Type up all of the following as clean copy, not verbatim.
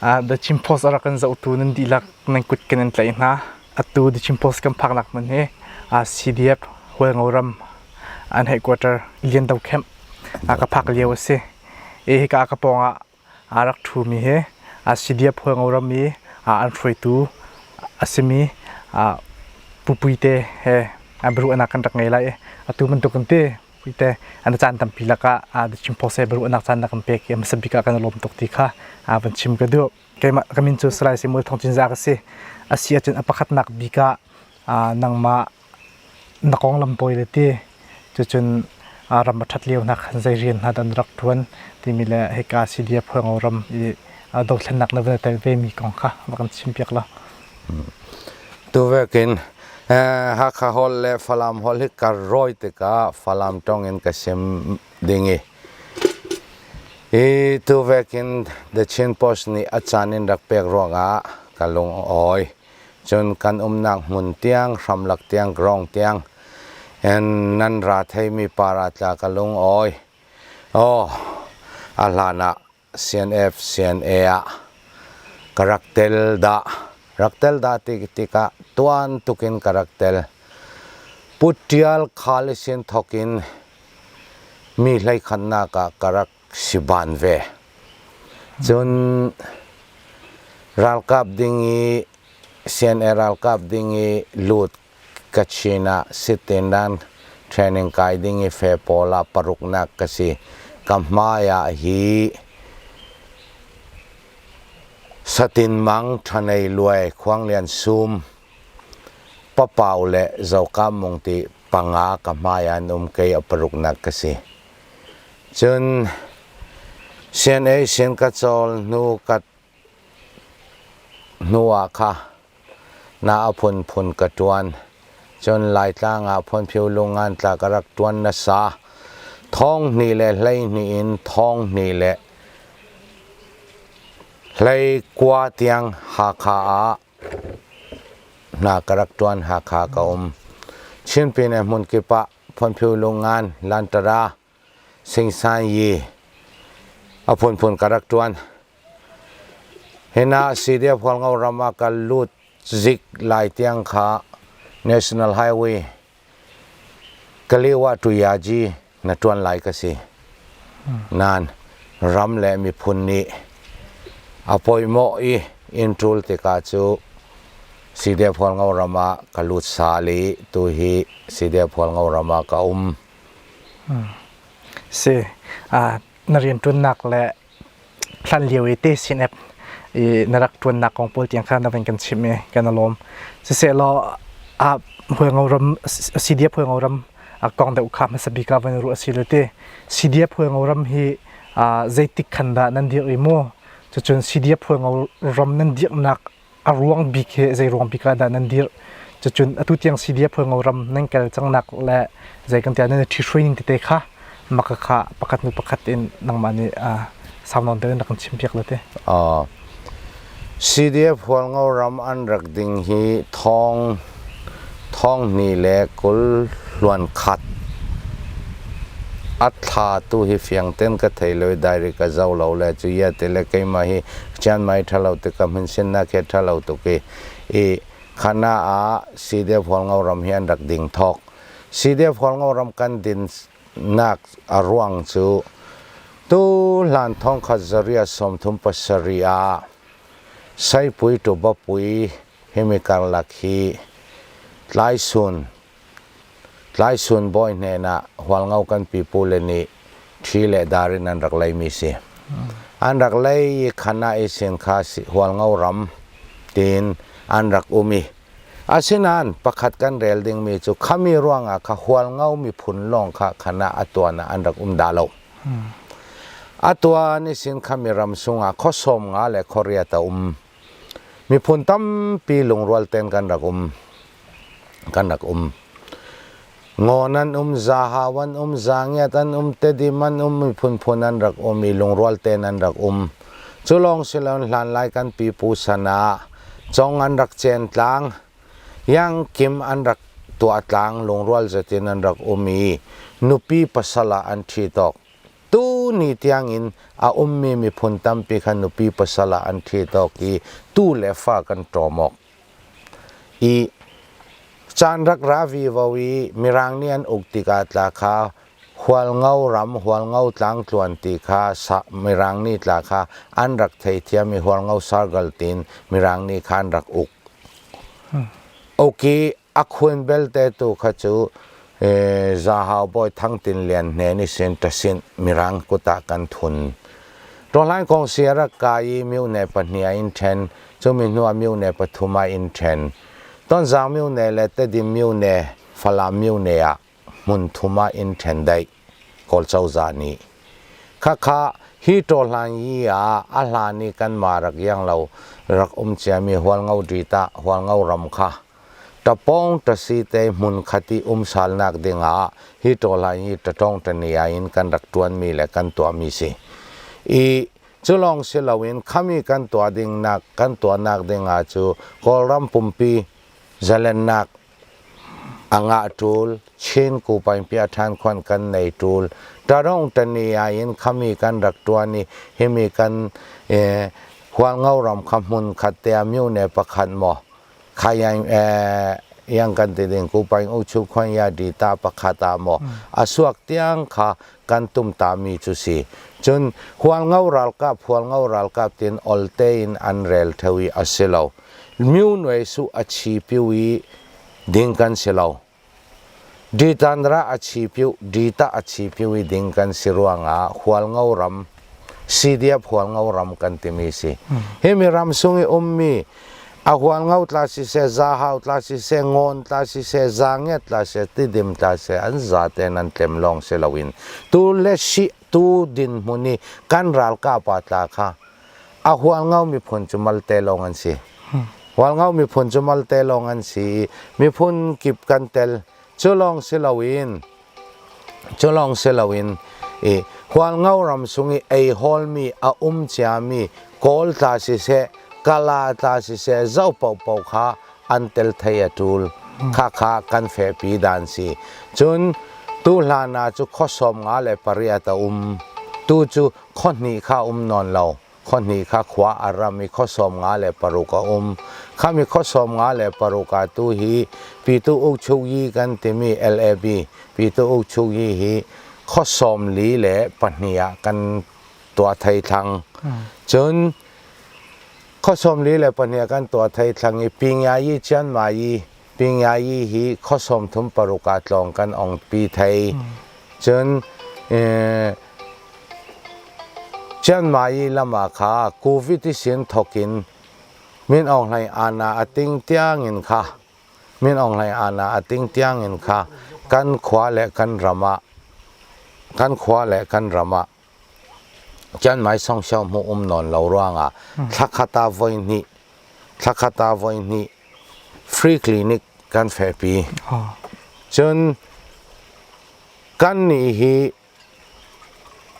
The Chin Post a rak kan zohtu nan dihlak nan kut kan in tlaih hna. Atu The Chin Post kan phaknak hmun hi CDF Hualngo ram an headquarter Liando Camp ka phak lio a si. I hika ka pawng ah aa rak ṭhumi hi CDF Hualngo ram i an hruaitu a simi Pu Puite he biaruahnak kan rak ngei lai i atu bantuk in ti Puite an caan tampi lakah The Chin Post he biaruahnak caan na kan pek i a hmasa bik ah kan i lawm tuk ti kha van chim ka duh. Keimah ka min cu Salai Samuel Thawng Cin Za ka si. A si ahcun a pakhatnak bik ah nangmah na konglam tawi le ti cucun ram a ṭhat lio hna khan zei rian hna dah na rak ṭuan timi le hika CDF Hualngo ram i dothlennak na van i tel vemi kong kha va kan chimpiak law. Tuvek in Hakha holh le Falam holh hi ka rawi tikah Falam ṭong in ka sim ding i hi tuvek in The Chin Post nih a caan in rak pek ruangah ka lung a awi. Cun kan umnak hmun tiang, hramlak tiang, grong tiang in nan ra theimi para tla ka lung awi. Aw, a hlan ah CNF, CNA ah ka rak tel dah. Rak tel dah ti tikah tuan tukin ka rak tel. Puttial khalisin thokin mi hleikhatnak ah ka rak siban ve. Cun ralkap ding i CNA ralkap ding i lut Kachin ah sitindan training kai ding i fe pawl ah paruknak ka si. Ka hmai ah hi Satin Mang Thanei Luai Khuanglian Sum Papau le Zokam Mung ti panga ka hmai ah an um kei a paruknak ka si. Cun CNA sin ka cawl hnu ka hnu ah kha na a phunphun ka ṭuan. Cun Laitlang ah Phonphio lungan tla ka rak ṭuan nasa. Thong hnih le 12 in thong hnih le 19 tiang Hakha ah hna ka rak ṭuan Hakha ka um. Chin pine hmun kip ah Phonphio lungan Lantara Singsan yi a phunphun ka rak ṭuan. Hina CDF Hualngo ram ah ka lut zik lai tiang kha National Highway Kalewa to Yaji na ṭuan lai ka si. Nan ram le miphun nih a poimawh i inn ṭul tikah cu CDF Hualngo ram ah ka lut sal i tuhi CDF Hualngo ram ah ka um. Si, na rianṭuannak le hlan lio i te sin-ep i na rak ṭuannak kong pawl tiang kha na van kan chimh i kan i lawm. Siseh-law, Hualngo ram, CDF Hualngo ram kong deuh kha hmasa bik ah van ruah si le ti. CDF Hualngo ram hi zeitik khan dah nan dirh i mu? Cucun CDF Hualngo ram nan dirhnak a ruang bik hi zei ruang bik ah dah nan dirh cucun atu tiang CDF Hualngo ram nan kal cangnak le zei kan tiah nan i ṭhihruai ning tete kha maka kha pakhat hnu pakhat in nangmah nih sau nawn deuh in rak kan chimpiak la te. CDF Hualngo ram an rak ding hi thong thong hnih le kul hluan khat a thla tu hi fiang ten ka thei lo i diary ka zo lo le cu ia te le keimah hi Chiang Mai ṭha lo tik ka hmun sinnak he ṭha lo tuk i i khana ah CDF Hualngo ram hi an rak ding thawk. CDF Hualngo ram kan din nak a ruang cu tu hlan thong khat zaria 37 ah Saipui to Bapui himi karlak hi Tlaisun Tlaisun bawi hnenah Hualngo kan pipu le nih ṭhi le dar in an rak leimi si. An rak lei i khana i sin kha Hualngo ram tiin an rak um i asinain pakhat kan rel dingmi cu khami ruangah kha Hualngo miphun lawng kha khana a tuan ah an rak um dah lo. A tuan i sin khami ram sungah khuasawm nga le khuariat a um. Miphun tampi lungrual ten kan rak um. Kan rak um. Ngawn an um, Zahau an um, Zangiat an um, Tedim an um, miphun phun an rak um i lungrual tein an rak um. Cu lawng si loin hlanlai kan pipu san ah cong an rak cen tlang, yang kim an rak tuah tlang, lungrual zetin an rak um i nupi pasal ah an ṭhi tawk. Tu ni tiangin a ummi miphun tampi kha nupi pasal ah an ṭhit awk i tu le fa kan ṭawm awk. I caan rak ra vivo i Mirang nih an uk tikah tla kha Hualngo ram, Hualngo tlangtluan ti kha Mirang nih tla kha an rak theithiam i Hualngo Sargal tiin Mirang nih kha an rak uk. Oki a khun belte tu kha cu Zahau bawi Thang Tin Lian hnen i sin ṭasin Mirang kut ah kan thun. Ṭawhlan kong si a rak kai i myone pahnih ah in ṭhen, cumi hnu ah myone pathum ah in ṭhen. Tonzang myone le Tedim myone, Falam myone ah hmun thum ah in ṭhen daih Kawl cozah nih. Khakha hi ṭawhlan yi ah a hlan i kanmah rak iang lo rak um ciami Hualngo ṭitah Hualngo ram kha ṭapawng ṭasi te hmun khat i um salnak dingah hi ṭawhlan yi ṭaṭawng ṭani ah in kan rak ṭuanmi le kan tuahmi si. I cu lawng si loin khami kan tuah dingnak kan tuahnak dingah cu Kawlram pumpi zalennak A ngah ṭul, Chin kupaingpi a ṭhan khuan kan nei ṭul. Ṭarong ṭani ah in khami kan rak ṭuan i himi kan Hualngo ram kha hmun khat te ah myone pakhat maw khayaing yang kan ti ding kupaing uchu khuan ya di ta pakhat ah maw a suak tiang kha kan tum ta mi cu si. Cun Hualngo ralkap Hualngo ralkap tin olte in an rel theo i a si lo. Myonuai su a chi piu i ding kan si lo. Ditanra a chi piu, dita a chi piu i ding kan si ruangah Hualngo ram, CDF Hualngo ram kan timi si. Hi mi ram sung i ummi a Hualngo tla siseh, Zahau tla siseh, Ngawn tla siseh, Zanget tla siseh, Tidim tla siseh, an zaten an tlem lawng si loin tu le si tu dinhmun i kan ralkap ah tla kha a Hualngo miphun cu malte lawng an si. Hualngo miphun cu malte lawng an si i miphun kip kan tel. Cu lawng si loin cu lawng si loin i Hualngo ram sung i ei hawlmi a um ciami Kawl tla siseh, Kala tla siseh, zo paohpaoh kha an tel thei a ṭul. Khakha kan fehpi dan si. Cun tu hlan ah cu khua 58 a um. Tu cu khua hnih kha um nawn lo. Khua hnih kha khua a ram i khua 56 a um. Khami khua 56 ah tu hi Pitu Uk Chuk Yi kan timi LAB Pitu Uk Chuk Yi hi khua 42 ah kan tuah thei thlang. Cun khua 42 kan tuah thei thlang i Pingyayi Chianmayi Pingyayi hi khua 36 ah tlawng kan ong pi thei. Cun Chianmayi lam ah kha COVID i sin thawk in Min Aung Hlaing ana a ting tiang in kha Min Aung Hlaing ana a ting tiang in kha kan khua le kan ram ah kan khua le kan ram ah Chiangmai songsiau hmuh um nawn lo ruangah thlakhat ah voihnih thlakhat ah voihnih free clinic kan fehpi. Cun kan nih hi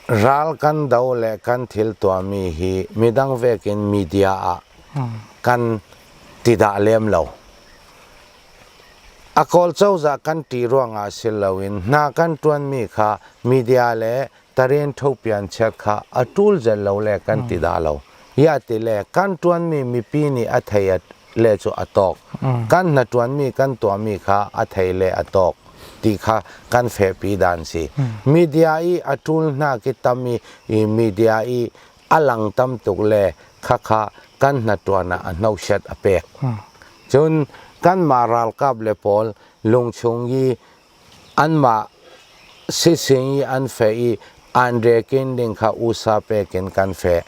ral kan do le kan thil tuahmi hi midang vekin media ah kan tidah lem lo. A Kawl cozah kan ṭih ruangah si loin hna kan ṭuanmi kha media le taren ṭhopian chiat kha a ṭul zel lo le kan ti dah lo. Ya ti le kan ṭuanmi mipi nih a thei le cu a tawk. Kan hna ṭuanmi kan tuahmi kha a thei le a tawk ti kha kan fehpi dan si. Media i a ṭul hna ki tam i media i a lang tam tuk le khakha kan hna ṭuan ah a hnosiat a pek. Cun kanmah ralkap le pawl lungchung i anmah sising i an feh i an rekin ding kha usa pek in kan feh.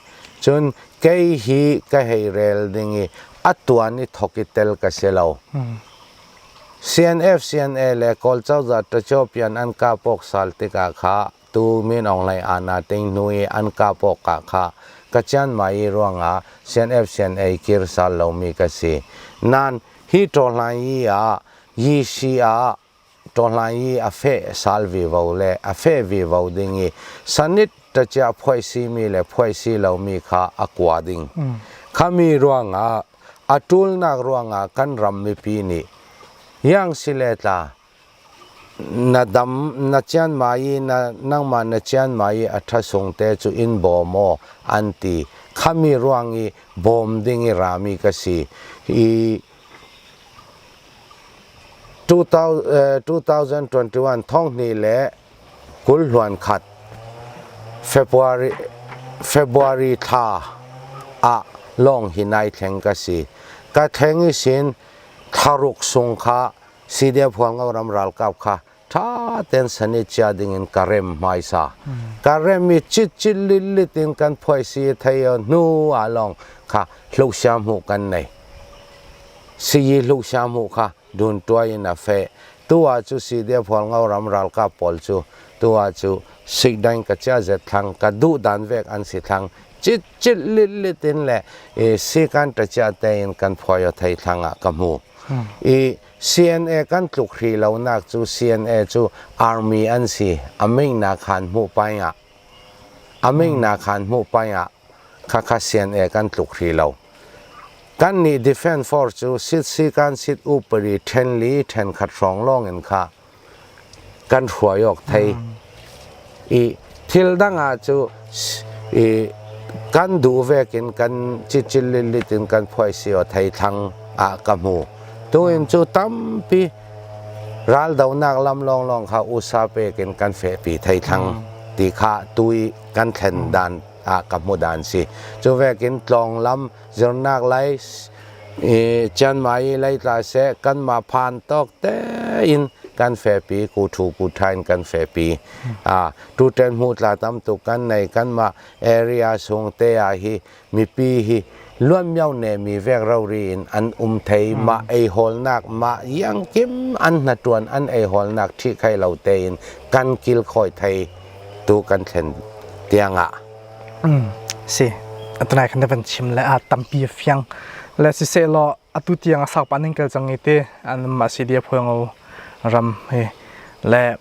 Cun kei hi ka hei rel ding i a tuan i thok i tel ka si lo. CNF CNA le Kawl cozah Tachopian an kapok sal tikah kha tu Min Aung Hlaing ana ting hnu i an kap awk ah kha ka cian mai i ruangah CNF CNA kir sal lomi ka si. Nan hi ṭawhlan yi ah yi si ah ṭawhlan yi a feh sal vivo le a feh vivo ding i sanit ṭacia phuai simi le phuai si lomi kha a kua ding. Khami ruangah a ṭulnak ruangah kan ram mipi nih yang si le tla. Na dam na cian ma i na nangmah na cian ma i a ṭha sung te cu in bawm aw an ti. Khami ruang i bawm ding i rami ka si. I 2021 thonghnih le 20 hluan khat February February thla ah lawng hi nai thleng ka si. Ka thleng i sin thlaruk sung kha CDF Hualngo ram ralkap kha ṭha tein san i chia dingin ka rem hmaisa. Ka rem i cit cit lit lit in kan phuaisi thei hnu ah lawng kha hluksia hmuh kan nei. Siyi hluksia hmuh kha dun tuai in a feh. Tu ah cu CDF Hualngo ram ralkap pawl cu tu ah cu sikdain ka chia zet thlang ka duh dan vek an si thlang cit cit lit lit in le sikan ta chia tein kan phuai thei thlang ah ka hmu. I CNA kan tluk hrih lonak cu CNA cu army an si. A mingnak khan hmuh pai ah a mingnak khan hmuh pai ah khakha CNA kan tluk hrih lo. Kan nih Defense Force cu sit si kan sit upari then li then khat hrawng lawng in kha kan hruai awk thei. I thil dang ah cu i kan duh vekin kan cicil lilit in kan phuai si o thei thlang ah ka hmu. Tu in cu tampi raldonak lam lawnglawng kha usa pekin kan fehpi thei thlang ti kha tui kan thlen dan ah ka hmu dan si. Cu vekin tlawng lam zirnak lai i Chiangmai lei tla seh kanmah phan tawk tein kan fepi ku thu ku tha in kan fepi a tutan hmu tla tam tuk kan nei kanmah area sung te ah hi mipi hi luan miau ne mi vek rori in an um thei ma ei hawlnak ma yang kim an hna tuan an ei hawlnak thi khai lo te in kan kil khoi thei tu kan thlen tiangah Si. Atunai kan van chim le a tampi a fiang. Le siseh law atu tiang a saupa ning kal cang i te an mah si dia phuango ram hi le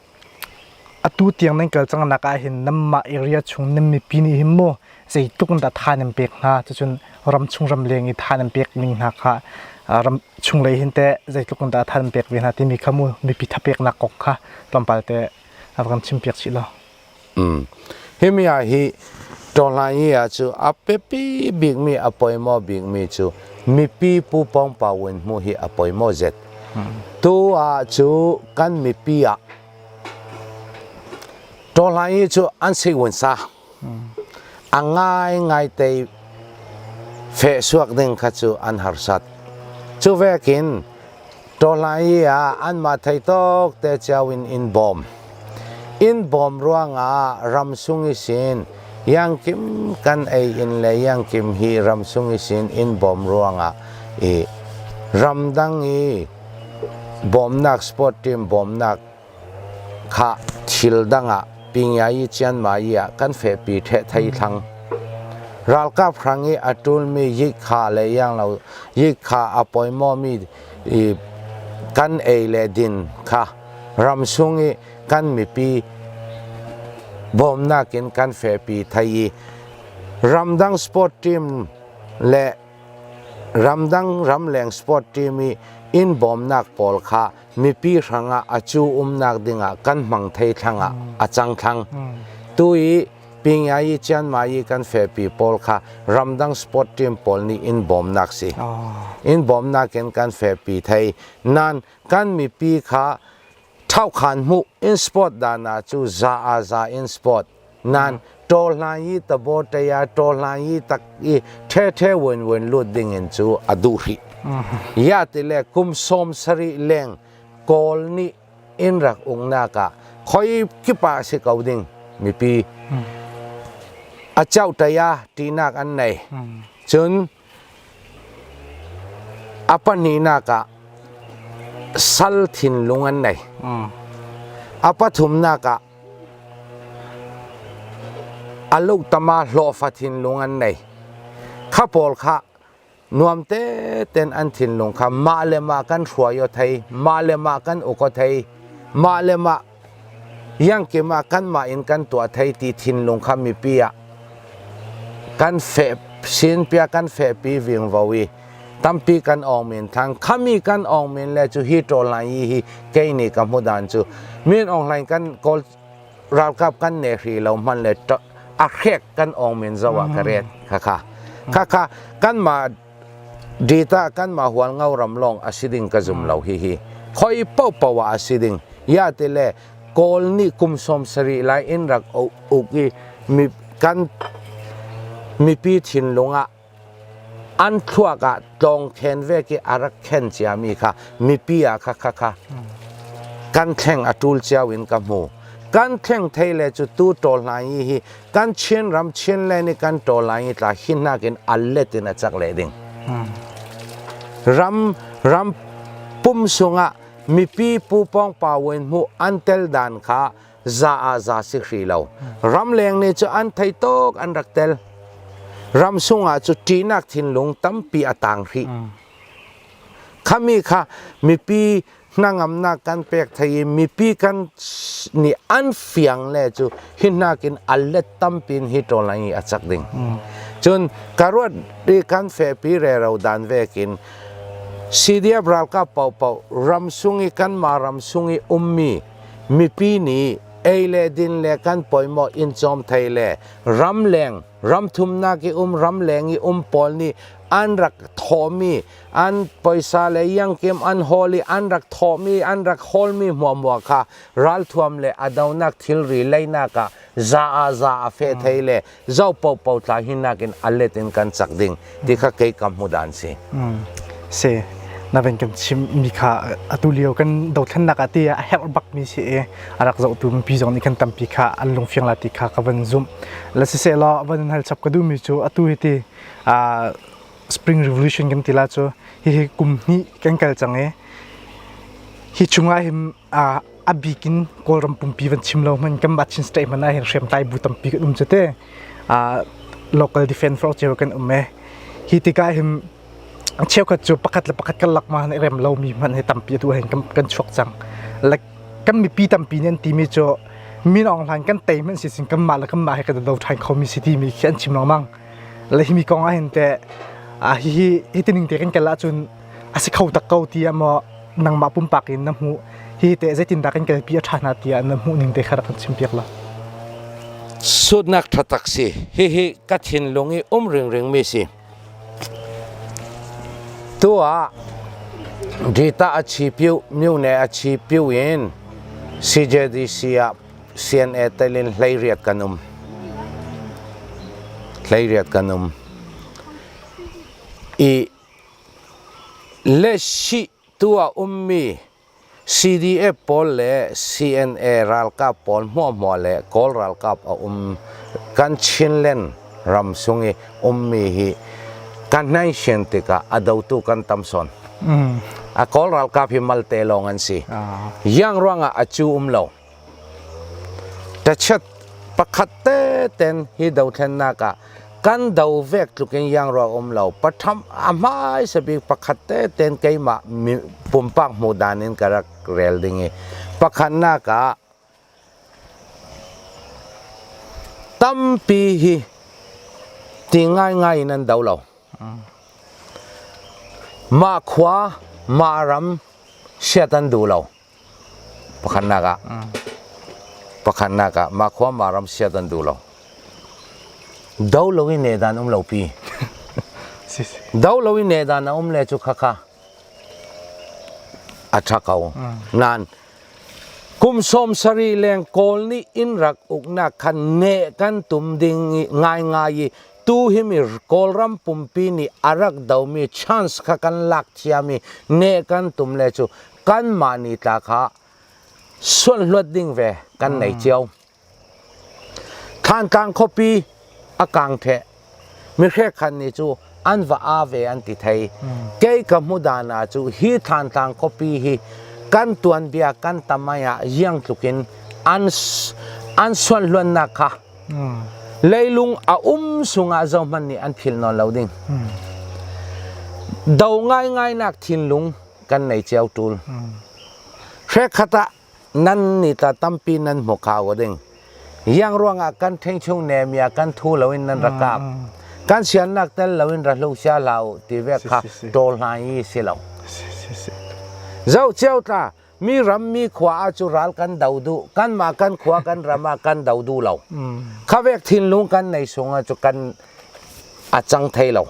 atu tiang nan kal cang nak ah hin namma area chung nan mipi nih hin mu zeitluk in dah tha nan pek hna cucun ram chung ram leng i tha nan pek ning hna kha ram chung lei hin te zeitluk in dah tha nan pek ve hna timi kha mu mipi thapek nak kong kha tlawmpal te a kan chim piak chih lo. Himi ah hi tawhlai ah cu a biapi bikmi a poimaw bikmi cu mipi pupawng pawin hmuh hi a poimaw zet. Tu ah cu kan mipi ah tawhlai cu an si sa. A ngai ngai te feh suak ding kha cu an harsat. Cu vekin Tawhlai ah anmah thei tawk te cio in in bawm. In bawm ruangah ramsung i sin Yangkim kan ei in le Yangkim hi ramsung i sin in bawm ruangah i ramdang i bawmnak sport team bawmnak kha thil dang ah Pingyai Chianmai ah kan fehpi theh thei thlang. Ralkap hrang i a ṭulmi yikha le ianglo yikha a poimawmi i kan ei le din kha ramsung i kan mipi bawmnak in kan fehpi thei i ramdang sport team le ramdang ramleng sport team i in bawmnak pawl kha mipi hrangah a cu umnak dingah kan hmang thei thlangah a cang thlang tu i Pingyai Chiangmai kan fepi pawl kha ramdang sport team pawl nih in bawmnak si in bawmnak in kan fepi thei nan kan mipi kha thau-khan hmuh in sport dana cu za a za in sport nan ṭawl hlan i tabo ṭeia ṭawl hlan i tak i ṭhe ṭhe wen wen lut ding in cu a duh hrih ya ti le kum 70 leng Kawl nih in rak ungnak ah khoi kipa si ko ding mipi a chau ṭeia ṭihnak an nei cun A pahnihnak ah sal thinlung an nei. A pathumnak ah a luktama hlawhfa thinlung an nei. Kha pawl kha nuam teten an thinlung kha mah le mah kan hruai o thei, mah le mah kan uk o thei, mah le mah iangkim ah kanmah in kan tuah thei ti thinlung kha mipi ah kan feh sinpia kan fehpi vingvo i. Tampi kan ong men thang khami kan ong men le cu hi ṭawl lai hi hi kei nih ka hmu dan cu min ong hlain kan kawl ralkap kan ne hri lo hman le a hrek kan ong men zo ah ka ret kha kha kha kha kan ma dita kan ma hual ngau ram long a si ding ka zum lo hi hi khoi po po a si ding ya te le kawl nih kum 70 lai in rak uk i mi kan mipi thinlung ah an thluak ah tlawng khen ve ki a rak khen ciami kha mipi ah kha kha kha kan thleng a ṭul cio in ka hmu kan thleng thei le cu tu ṭawl hna hi hi kan Chin ram Chin le nih kan ṭawl lai i tla hi nakin a let in a cak le ding ram ram pum sungah mipi pupong pawin hmu an tel dan kha za ah za si hri lo ramleng nih cu an thei tuk an rak tel ram sungah cu ṭihnak thinlung tampi a tang hrih khami kha mipi hnangamnak kan pek thei i mipi kan nih an fiang le cu hi hnakin a let tampin hi ṭawl i a cak ding cun ka ruat i kan fehpi rero dan vekin CDF ralkap paohpaoh ram sung i kanmah ram sung i ummi mipi nih ei le din le kan poimawh in cawm thei le ramleng ramthumnak i um ramleng i um pawl nih an rak thawhmi an poisa le iangkim an hawl i an rak thawhmi an rak hawlmi hmuahhmuah kha ralthuam le a donak thilri leinak ah za ah za a fe thei le zo popo tla hi nakin a let in kan cak ding ti kha kei ka hmu dan si. Se na ven kan chim mi kha atu lio kan dothlennak ah ti a herh bak mi si i a rak zohtu mipi zong nih kan tampi kha an lungfiang la ti kha ka van zumh la si se law van hal chap ka duh mi cu atu hi ti spring revolution kan ti la cu hihi kum hnih kan kal cang i hi chungah hin a bik in Kawlram pumpi van chim lo hman kan mah Chin state hmanh ah hin hriamtlai bu tampi kan um cu te local defense force cio kan um e hi tikah hin cheukhat cu pakhat le pakhat kan lak ma han rem lo mi hmanh hi tampi atu hin kan chuak cang like kan mipi tampi nih an timi cu min Aung Hlaing kan tei hmanh si sin kan mah le kan mah he kan do ṭhan kho mi si timi khi an chim lengmang le hi mi kong ah hin te hi hi hi tining te kan kal ahcun a si kho tak ko tiah maw nangmah pumpak in na hmuh hi teh zeitindah kan kalpi a ṭha hna tiah na hmuh ning te kha rak kan chimpiak la. Sutnak ṭha tak si. Hihi ka thinlung i um ringring mi si. Tu ah Dita a chi piu myone a chi piu in CJDC ah CNA telin 18 kan um. 18 kan um. I Lehsih tu ah ummi CDF pawl le CNA ralkap pawl hmuahhmuah le Kawl ralkap a um kan Chinland ram sung i ummi hi kan hnaisian tikah a dotu kan tam sawn. A Kawl ralkap hi malte lawng an si. Yang ruangah a cu um lo. Tachat pakhat teten hi dothlennak ah kan do vek tluk in yang ruak um lo patham a hmai sabik pakhat teten keimah pumpak hmuh dan in ka rak rel ding i pakhatnak ah tampi hi ti ngaingai in an do lo mah khua mah ram siat an duh lo Pakhatnak ah pakhatnak ah mah khua mah ram siat an duh lo. Do lo in ne dan um lo pi. Do lo in ne dan a um le cu khakha a ṭha ko. Nan kum 70 leng Kawl nih inn rak uknak khan ne kan tum ding i ngaingai i tu hi mi Kawlram pumpi nih a rak domi chance kha kan lak thiam i ne kan tum le cu kanmah nih tla kha suanhluat ding ve kan nei cio. Thantlang khuapi a kang theh. Mihrek khan nih cu an va a ve an ti thei. Kei ka hmu dan ah cu hi Thantlang khuapi hi kan tuanbia kan tamai ah iang tluk in an an suanhluannak kha leilung a um sungah zohmanh nih an phil nawn lo ding. Do ngaingai nak thinlung kan nei cio ṭul. Hrekhat ah nan ni tla tampi nan hmu kau ding. Yang ruangah kan ṭhing chung nemia kan thu loin nan rakap. Kan siannak tel loin ra hlu sia hlah u ti ve kha ṭawl hna i si lo. Zoh cio tla mi ram mi khua ah cu ral kan do duh kanmah kan khua kan ram ah kan do duh lo. Khavek thinlung kan nei sung ah cu kan a cang thei lo.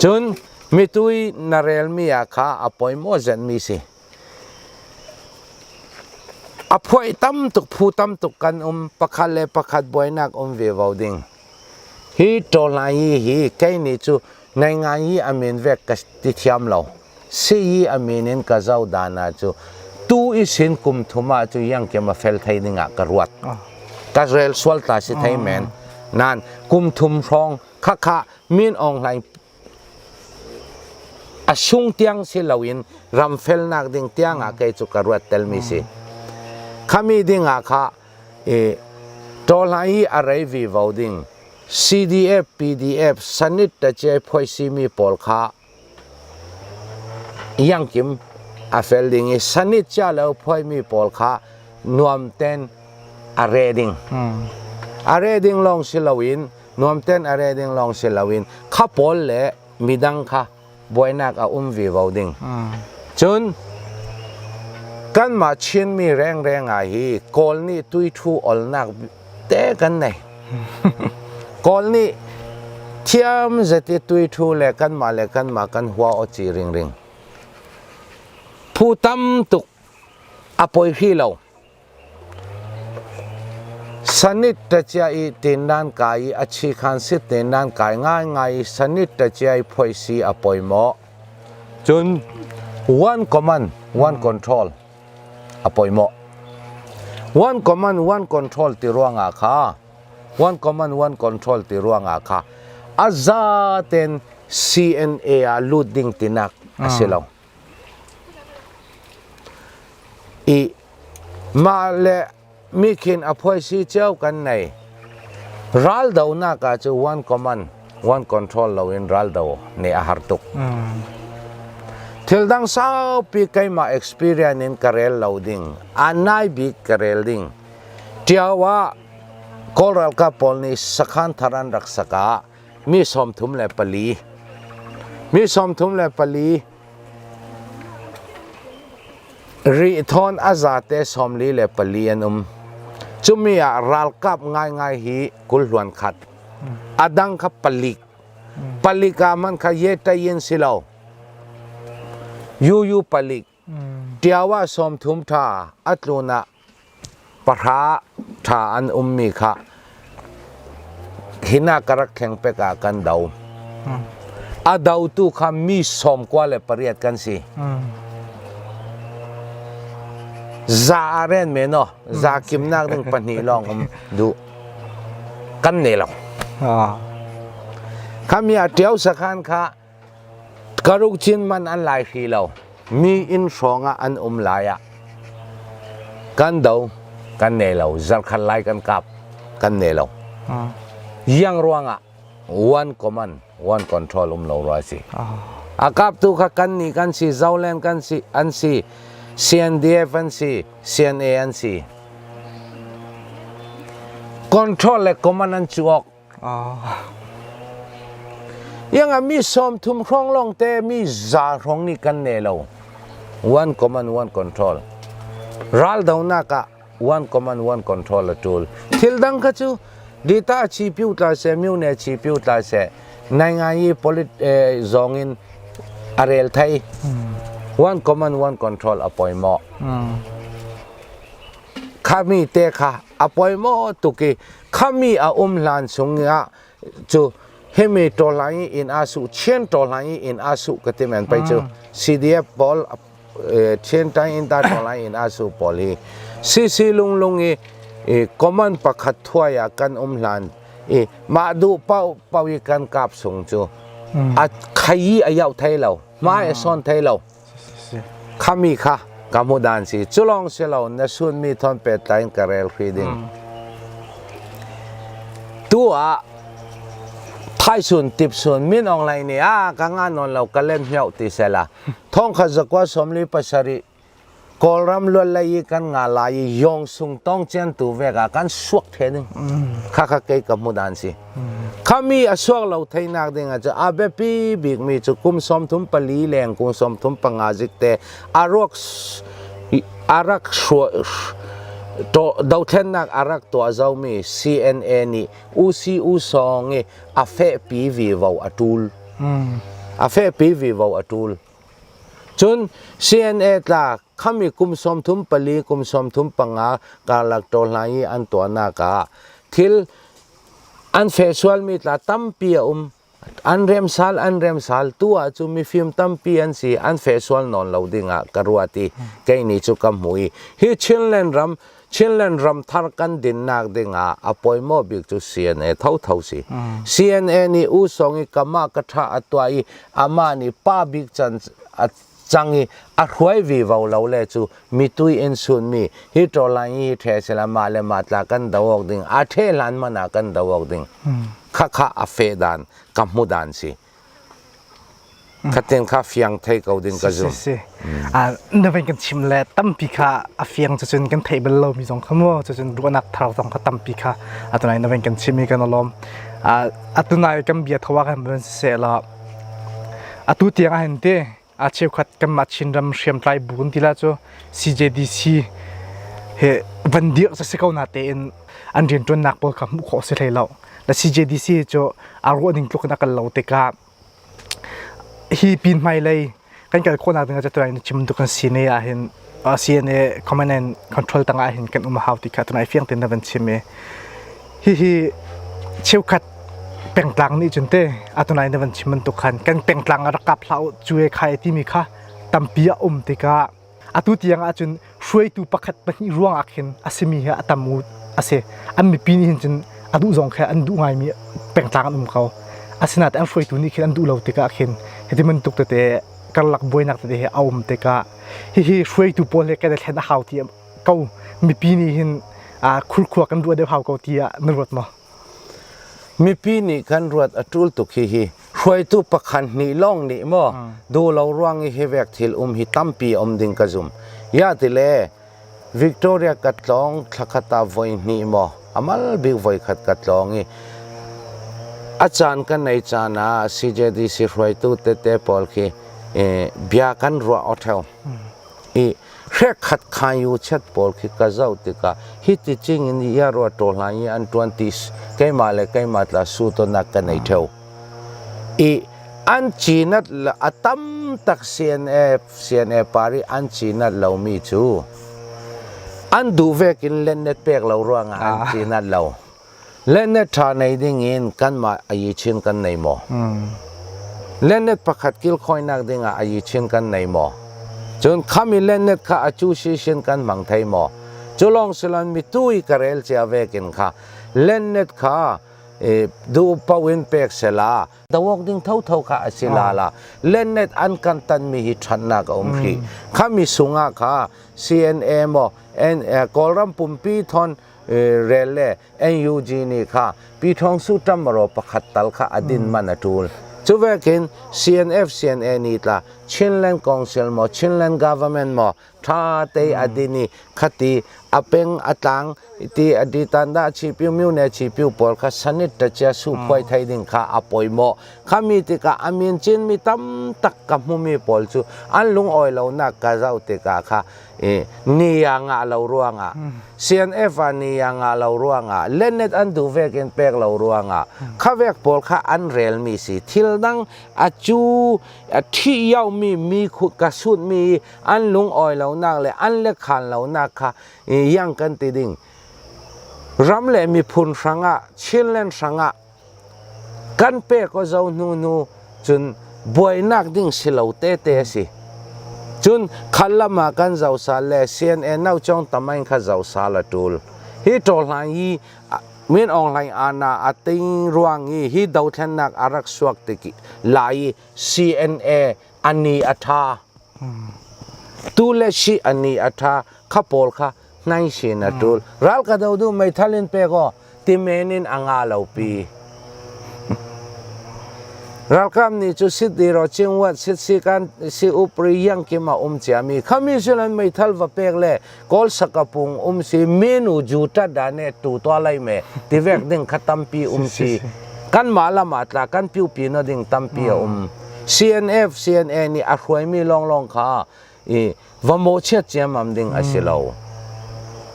Cun mitui na relmi ah kha a poi maw zenmi si. A phuai tam tuk phu tam tuk kan um pakhat le pakhat buainak um ve vo ding. Hi ṭawlai hi kei nih cu ngai ngai i a min vek ka ti thiam lo. Si i a min in ka zoh dan ah cu tu i sin kum thum ah cu iangkem a fel thei ding ah ka ruat. Ka rel sual ta si thei men. Nan kum thum hrawng khakha Min Aung Hlaing a sung tiang si loin ramfelnak ding tiang ah kei cu ka ruat telmi si. Khami ding ah kha ṭawhla i a rei vivo ding CDF, PDF, sanit tace phoisimi pawl kha iangkim a fel ding i sanit cia lo phoimi pawl kha nuam ten a re ding. A re ding lawng si loin nuamten a re ding lawng si loin kha pawl le midang kha buainak a um vivo ding. Cun kanmah Chinmi rengreng ah hi Kawl nih tuithu olnak te kan nei. Kawl nih thiam zet i tuithu le kanmah le kanmah kan hua aw ci ringring. Phu tam tuk a poi hri lo. Sanit ṭacia i tindan kai i a chikhan sit tindan kai ngaingai i sanit ṭacia i phoihsi a poi maw? Cun one command, one control a poi maw? One command, one control ti ruangah kha one command, one control ti ruangah kha a za ten CNA ah lut ding tinak a si lo. I mah le mikhin a phuaisi cio kan nei. Raldonak ah cu one command, one control loin raldo nih a har tuk. Thil dang saupi keimah experience in ka rel lo ding, a nai bik ka rel ding. Ṭio ah Kawl ralkap pawl nih sakhan thar an rak sak ah mi 34 mi 34 rih thawn a zate 44 an um. Cumi ah ralkap ngaingai hi kulhluan khat. A dang kha palik. Palik ah man kha ye tayin si lo. Yu yu palik. Ṭio ah 30 ṭha a tlun ah 10 ṭha an ummi kha hin ah ka rak thleng pek ah kan do. A dotu kha mi 98 kan si. Za a ren men aw, za kimnak ding pahnih lawng um duh. Kan nei lo. Khami a ṭio sakhan kha Karuk cin man an lai hri lo. Mi inn hrawng ah an um lai ah kan do kan nei lo. Zarkhat lai kan kap kan nei lo. Yang ruangah one command one control um lo rua si. A kaptu kha kan nih kan si, Zoland kan si, an si, CNDF an si, CNA an si. Control le command an cu awk. Iang ah mi 30 hrawng lawng te mi za hrawng nih kan ne lo. One command one control. Ral donak ah one command one control a tul. Thil dang kha cu dita chi piu tla se miu ne chi piu tla se nai ngai i polit zong in a rel thai. One command one control a poi mo. Khami te kha a poi mo tuk i Khami a um hlan chung ah cu himi tawlai in a su chian tawlai in a su ka ti men pai cu CDF pawl chian tai in ta tawlai in a su pawl hi CC lung lung i common pakhat thuai ah kan um hlan i mah duh pau pau i kan kap sung cu a khai a yau thei lo mai a son thei lo Khami kha ka hmu dan si. Culong si lo na sunmi thon pet tlai in ka rel hri ding. Tu ah thaisun tipsun min ong lai ni a ka nga non lo ka lem hmiau ti sela thong kha zakwa 47. Kawlram lual lei i kan nga lai i yong sung tong chen tu vek ah kan suak the ding. Kha kha kei ka hmu dan si. Khami a suak lo theinak ding ah cu a biapi bik mi cu kum 34 leng kum 35 zik te a ruak a rak dothlennak a rak tuah zomi CNA nih UCU song i a fehpi vivo a tul. A fehpi vivo a tul. Cun CNA tla khami kum 34 kum 35 karlak ṭawl hna i an tuahnak ah thil an feh sualmi tla tampi a um. An remsal an remsal tu ah cu mifim tampi an si an feh sual nawn lo dingah ka ruat i kei nih cu ka hmu i hi Chinland ram Chinland ram thar kan dinnak dingah a pawimawh bik cu CNA thotho si. CNA nih U Song i kamah ka tha a tuah i amah nih pa bik can a cang i a hruai vi vo lo le cu mitui in sun mi hi ṭawlai hi ṭhe sila mah le mah tla kan do awk ding a ṭhe hlan man ah kan do awk ding kha kha a fe dan ka hmu dan si. Khatin kha fiang thei ko ding ka zum. Si si. Ah na vein kan chim le tampi kha a fiang cucun kan theih bal lo mi zong kha mu cucun ruahnak thar zong kha tampi kha atunai na vein kan chim i kan alawm. Ah atunai kan bia thowa kan ban se la atu tiang ah hin te a cheukhat kanmah Chinram hriamtlai bu kan ti la cu CJDC he van dirh si ko na tein an rianṭuannak pawl kha hmuh khawh si hlei lo. La CJDC cu a ruah ning tluk in a kal lo tikah hi pin hmailei kan kal khawhnak ding ah tunai na chim tuk kan CNA ah hin CNA command and control tangah hin kan um a hau ti kha tunai fiang tein na van chim i hihi cheukhat pengtlang nih cun te atunai na van chim bantuk khan kan pengtlang a rak kap hlah u cu e khai timi kha tampi a um tikah atu tiang ahcun hruaitu pakhat pahnih ruang ah khin a simi hi a tam u a si. An mipi nih hin cun a duh zong khe an duh ngaimi pengtlang an um ko. Asinain an hruaitu nih khin an duh lo tikah khin hiti bantuk tete karlak buainak tete hi a um tikah hihi hruaitu pawl he kan i thlen a hau ti ko mipi nih hin khurkhua kan ruah deuh hau ko tiah na ruat maw? Mipi nih kan ruat a ṭul tuk hihi. Hruaitu pakhat hnih lawng nih maw duh lo ruang i hi vek thil um hi tampi a um ding ka zum. Ya ti le Victoria ka tlawng thlakhat ah voi hnih maw amal bik voi khat ka tlawng i a caan ka nei caan ah CJDC hruaitu tete pawl khi bia kan ruah aw ṭheo. I Hrekhat khayu chet pawl khi ka zoh tikah hiti cing in ia rua ṭaw hlan i an ṭuan ti keimah le keimah tla su tonak ka nei ṭheo. I an cinat a tam tak CNA CNA pari an cinat lomi cu an duh vek in lennet pek lo ruangah an cinat lo. Lennet ṭha nei ding in kanmah ayi chin kan nei maw? Lennet pakhat kilkhawinak ding ah ayi chin kan nei maw? Cun khami lennet kha a cu sishin kan hmang thei maw? Cu lawng siloin mitu i ka rel cia vekin kha lennet kha duh paoh in pek sela dawak ding thotho kha a si la la lennet an kan tanmi hi ṭhatnak a um hrih khami sungah kha CNA maw Kawlram pumpi thon rel le NUG nih kha Pi Thawng Su ṭamro pakhat tal kha a din man a ṭul. Cu vekin CNF CNA nih tla Chinland Council maw Chinland Government maw ṭha te a din i khati a peng a tlang ti a di tan dah chipiu myu ne chipiu pawl kha sanit ta chia su phuai thai ding kha a poi maw khami tikah a min chin mi tam tak ka hmumi pawl cu an lung oi lo nak ka zau tikah kha ni a ngah lo ruangah CNF ah ni a ngah lo ruangah lennet an duh vek in pek lo ruangah khavek pawl kha an relmi si thil dang a cu a thi mi mi khu ka sut mi an lung oi lo nak le an le khan lo nak kha yang kan ti ding ram le miphun hrangah Chinland hrangah Kan pek aw zo hnu hnu cun buainak ding si lo tete a si. Cun khal lam ah kan zoh sal le CNA no cong tamain kha zoh sal a ṭul. Hi ṭawhhlan hi Min Aung Hlaing ana a ting ruang i hi dothlennak a rak suak tik lai i CNA ani a ṭha. Tu le si ani a ṭha kha pawl kha hnai sin a ṭul. Ral ka do duh meithal in pek aw. Timen in a nga lo pi. Ralkap nih cu sit diro cingwat sit sikan si upri yang kim a um ciami khami silan meithal va pek le kawl sakapung um si menu ju ta da ne tu to lai me tivek ding kha tampi um si kan ma lama tla kan piu pi no ding tampi a um CNF CNA nih a hruaimi lawnglawng kha i va mawhchiat ciammam ding a si lo.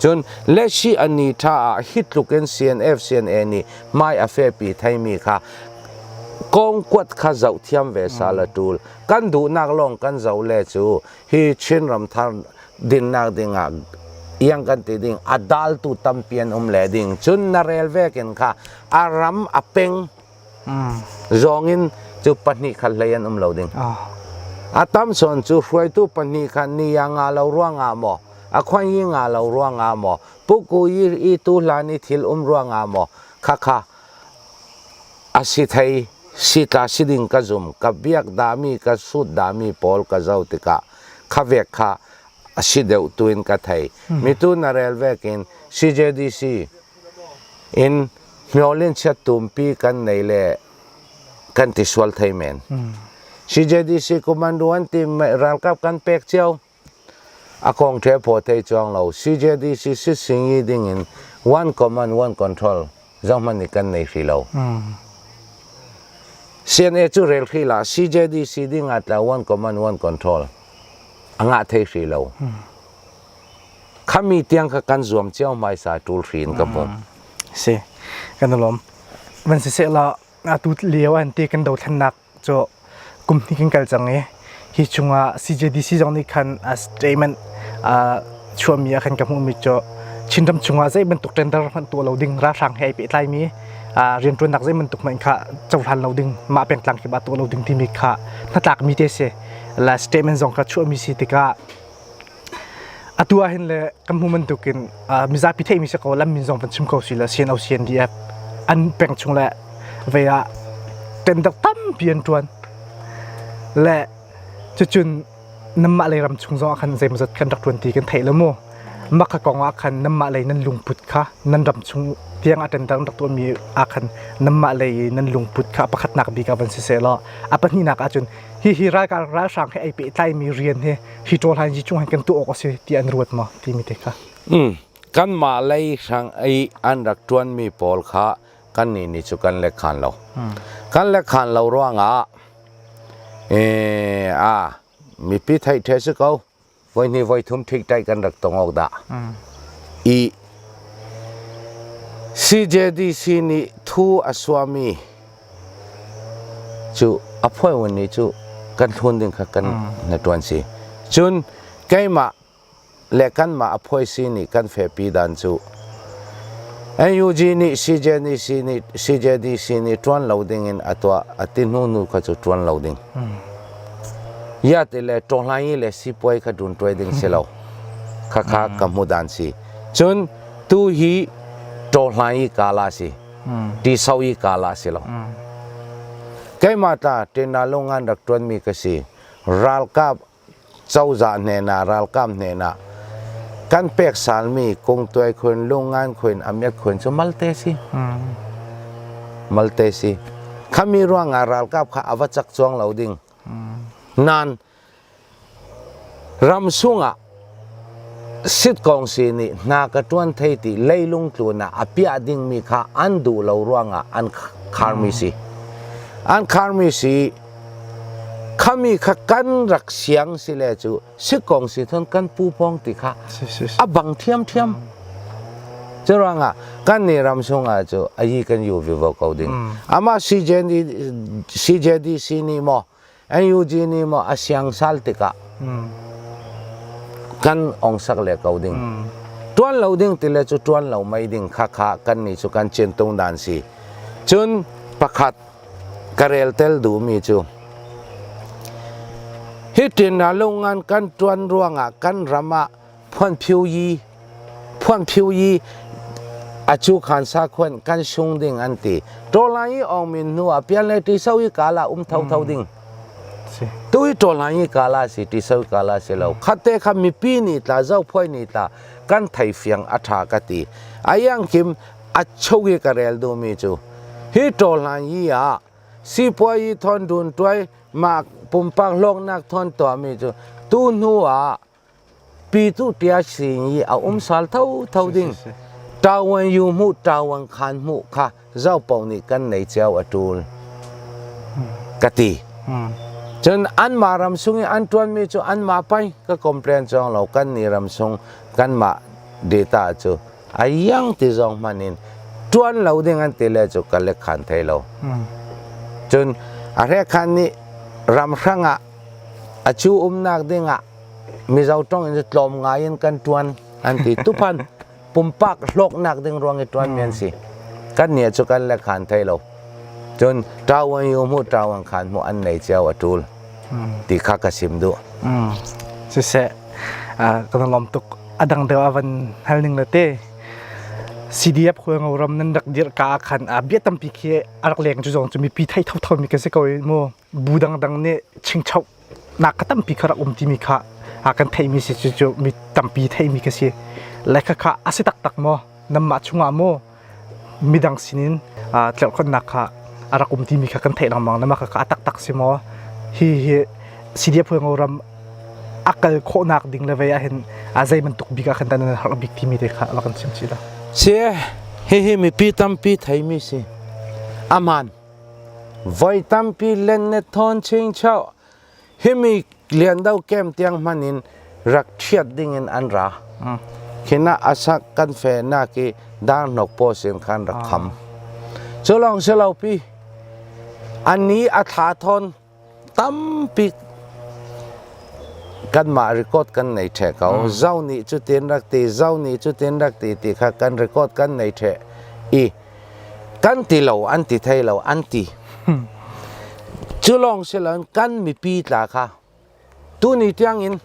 Cun leshi ani tha ah hi tluk in CNF CNA nih hmai a fepi thaimi kha kong kuat kha zoh thiam ve sal a tul. Kan duhnak lawng kan zoh le cu hi Chin ram thar dinnak ding ah iang kan ti ding a daltu tampi an um le ding. Cun na rel vekin kha a ram a peng Zawng in cu pahnih khat hlei an um lo ding. A tam sawn cu hruaitu pahnih kha ni a nga lo ruangah maw, a khuan yi nga lo ruangah maw, puku yi i tu hlan i thil um ruangah maw, khakha a si thei si tla si ding ka zum ka biak dami ka sut dami pawl ka zo tikah kha vek kha a si deuh tuin ka thei. Mitu na rel vekin CJDC in Hniawlin chiat tumpi kan nei le kan ti sual thei men. CJDC commando an ti ralkap kan pek cio. A kong the phaw thei chuang lo. CJDC si singi ding in one command one control zohman nih kan nei hri lo. CNA cu rel hri la CJDC ding ah tla one command one control a ngah thei hri lo. Khami tiang kha kan zuam cio hmaisa ṭul hrin ka hmu. Si, kan lawm. Van siseh la atu lio an ti kan dothlennak cu kum hnih kan kal cang i hi chungah CJDC zong nih khan statement chuahmi ah khan ka hmuhmi cu Chinram chungah zei bantuk tender hmanh tuah lo ding ralhrang he ai pehtlaimi rianṭuannak zei bantuk hmanh kha cohlan lo ding mah pengtlang kip ah tuah lo ding timi kha hnatlakmi te si la statement zong kha chuahmi si tikah Atu ahhin le kan hmuh bantukin mizapi theihmi si ko lam min zong van chim ko si le CNO CNDF an peng chung le vei ah tender tampi an ṭuan le cucun nanmah lei ram chung zong ah khan zeimawzat kan rak ṭuan ti kan theih lo mu mah kha kong ah khan nanmah lei nan lungput kha nan ram chung tiang a tender an rak tuahmi ah khan nanmah lei nan lungput kha pakhatnak bik ah van si seh law a pahnihnak ahcun hihi ralkap ralhrang he ai pehtlaimi rian hi hi ṭawlhan hi chung hin kan tuah awk a si ti an ruat maw timi te kha Kanmah lei hrang i an rak ṭuanmi pawl kha kannih nih cu kan lek khan lo. Kan lek khan lo ruangah a mipi theih ṭhe si ko. Voi hnih voi thum ṭhikṭaih kan rak tong awk dah. I CJDC nih thu a suami Cu a phuai nih cu kan thlun ding kha kan na ṭuan si. Cun keimah le kanmah a phuai si nih kan fepi dan cu NUG nih CJDC nih CJDC nih ṭuan lo ding in a tuah a ti hnu nu kha cu ṭuan lo ding. Ya ti le ṭawhlai le sipuai kha ṭun ṭuai ding si lo. Khakha ka hmu dan si. Cun tu hi ṭawhlai kala si. Ti so i kala si lo. Keimah ta ṭena lungan rak ṭuanmi ka si. Ralkap cozah hnenah ralkap hnenah kan pek salmi kungtuai khun lungan khun amiat khun cu malte si. Malte si. Khami ruangah ralkap kha ava cak cuang lo ding. Nan Ram sungah sitkawngsi nih hna ka ṭuan thei ti leilung tlun ah a piah dingmi kha an duh lo ruangah an kharmi si. An kharmi si khami kha kan rak siang si le cu sitkawngsi thon kan pu pawng ti kha a bang ṭhiamṭhiam. Cu ruangah kan nih ram sungah cu ayi kan yu vivo ko ding. Amah CJDC nih maw NUG nih maw a siangsal tikah kan ongsak le ko ding. Tuan lo ding ti le cu tuan lo mei ding kha kha kan nih cu kan chintung dan si. Cun pakhat ka rel tel duhmi cu hi tin na lungan kan tuan ruangah kan ram ah phuan phiu yi phuan phiu yi acu khan sa khuan kan sung ding an ti tawlai i ong min hnu ah pian le ti so i kala um tho tho ding tu i tawlai i kala si ti so i kala si lo khate kha mipi ni tla zo phoi ni tla kan thei fiang a tha ka ti ayang kim a chogi ka rel du mi chu hi tawlai yi ah. Sipuayi thawn dun tuai mah pumpak hlawknak thawn tuahmi cu tu hnu ah pitu tia sin i a um sal tho tho ding. Tawan yu hmuh tawan khan hmuh kha zau paoh nih kan nei cio a ṭul ka ti. Cun anmah ram sung i an ṭuanmi cu anmah pei ka complain cuang lo kan nih ram sung kanmah data cu a iang ti zong hmanh in ṭuan lo ding an ti le cu ka lek khan thei lo. Cun a hrek nih ram hrang ah a cu umnak ding ah Mizo ṭong in tlawm ngai in kan ṭuan an ti. Tuphan pumpak hlawknak ding ruang i ṭuan mi an si. Kan nih cu kan le khan thei lo. Cun ṭawan yu hmuh ṭawan khan hmuh an nei cio a ṭul ti kha ka sim duh. Siseh, kan lawm tuk. A dang deuh a van hal ning le te. CDF Hualngo ram nan rak dirh ka ah khan bia tampi khi a rak leng cu zong cu mipi thei thotho mi kan si ko i mu bu dangdang nih chingchoh nak ka tampi kha rak um timi kha a kan theihmi si cu cu mi tampi theihmi ka si le kha kha a si taktak maw nanmah chungah maw midang sinin tlerhkhonnak kha a rak um timi kha kan theih lengmang nama kha a taktak si maw hi hi CDF Hualngo ram a kal khawhnak ding le vei ahhin a zei bantuk bik ah khan nan har bik timi te kha rak kan chim chih la Si hihi mipi tampi theimi si aman voi tampi len ne thon ching chau himi lian do kem tiang hman in rak thiat ding in an ra khina asak kan fe na ki dang nok po sin khan rak kham chu long se lo pi ani a thla thon tampi kanmah record kan nei the ko zau nih cu tin rak ti zau nih cu tin rak ti ti kha kan record kan nei the i kan ti lo an ti thei lo an ti cu lawng si loin kan mipi tla kha tuni tiang in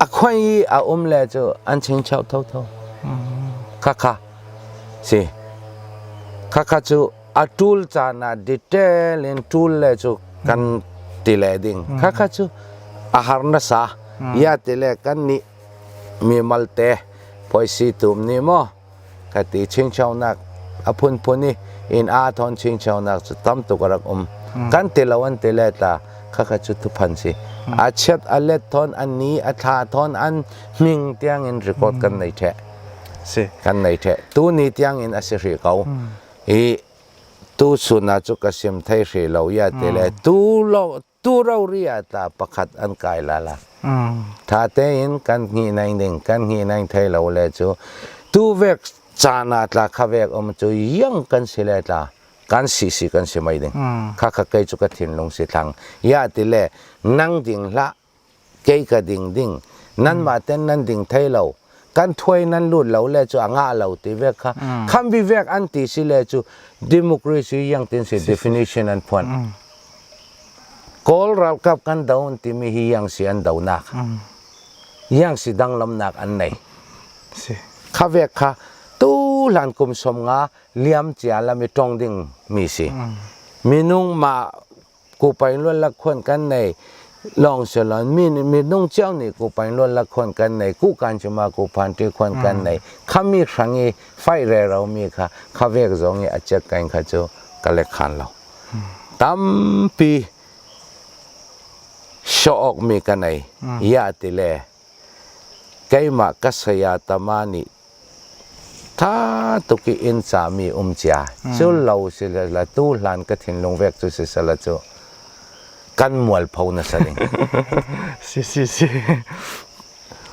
a khoi i a um le cu an chingcheu thotho kha kha si kha kha cu a ṭul caan ah detail in ṭul le cu kan ti le ding kha kha cu a har nasa ya ti le kan nih mi malte phaisi tum nih maw ka ti chingcheunak a phunphun i in aa thawn chingcheunak cu tam tuk a rak um kan ti lo an ti le tla khakha cu thuphan si a chiat a let thawn an ni a thla thawn an hming tiang in record kan nei the si kan nei the tu ni tiang in a si hrih ko i tu sun ah cu ka sim thei hrih lo ya te le tu lo tu rori ah tla pakhat an kai la la tha tein kan hni nai ding kan hni nai thei lo le cu tu vek caan ah tla kha vek um cu yang kan si le tla kan si si kan si mai ding kha kha kei cu ka thinlung si thlang ya ti le nang ding hlah kei ka ding ding nan mah ten nan ding thei lo kan thuai nan lut lo le cu a ngah lo ti vek kha kham vi vek an ti si le cu democracy yang tin si definition an phuan Kawl ralkap kan do an timi hi yang si an donak. Yang si danglamnak an nei. Kha vek kha tu hlan kum som nga liam cia lam i tong ding mi si. Minung ma kupain luan la khuan kan nei long se lon mi minung chiao nih kupain luan la khuan kan nei ku kan chuma ku phan ti khuan kan nei khami hrangi fai re ro mi kha kha vek zong i a chek kain kha chu ka lek khan lo. Tampi sawh awkmi ka nei. Ya ti le keimah ka saya tama nih tha tuk i inn cami um cia. Cu lo si le tu hlan ka thinlung vek cu si sala cu kan mualpho na sa ding. Si si si.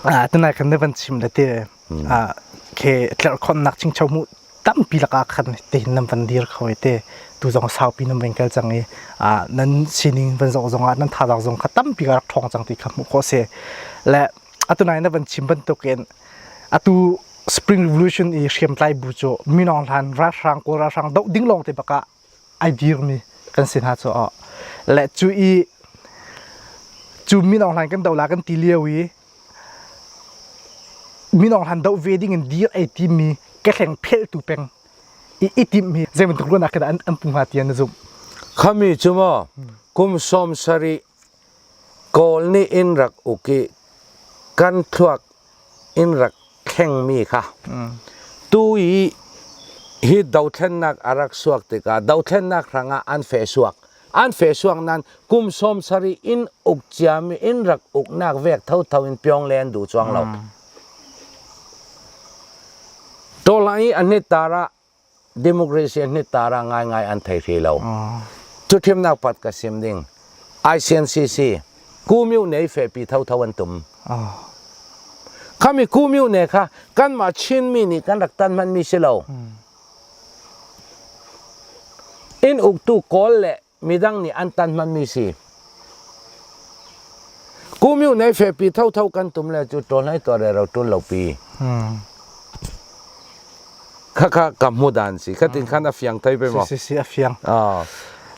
Ah tunai kan ne van chim le te ah ke tlerhkhonnak chingcho mu tampi lakah khan tehin nan van dir kho i te tu zong saupi nan van kal cang i nan sining van zoh zongah nan thazaang zong kha tampi ka rak ṭhawng cang ti kha hmuh khawh si le atu nai na van chim bantukin atu spring revolution i hriamtlai bu cu minong hlan ralhrang kawl ralhrang doh ding lawng te bakah ai dirmi kan si hna cu le cu i cu minong hlan kan do la kan ti lio i Minung han doh ve ding in dir ei timi kehleng phelhtu peng i i timh hi zei bantuk ruahnak khi dah an pu hnga ti an zumh? Khami cu maw kum 70 Kawl nih in rak uk i kan thluak in rak thlengmi kha tu i Hi dothlennak a rak suak tikah dothlennak hrangah an feh suak. An feh suak nain kum 70 in uk ciami in rak uknak vek thotho in pyong le an duh cuang lo. Tawla i an tar ah democracy an tar ah ngaingai an thei hri lo. Cu thimnak pat ka sim ding. ICNCC Kumyu nei fepi thotho an tum. Khami Kumyu ne kha kanmah Chinmi nih kan rak tan hmanmi si lo. Inn uktu Kawl le midang nih an tan hmanmi si. Kumyu nei fepi thotho kan tum le cu ṭawl hlei tuah re ro ṭul lo pi. Khakha ka hmu dan si. Khatin khan a fiang thei pe maw? Si si a fiang.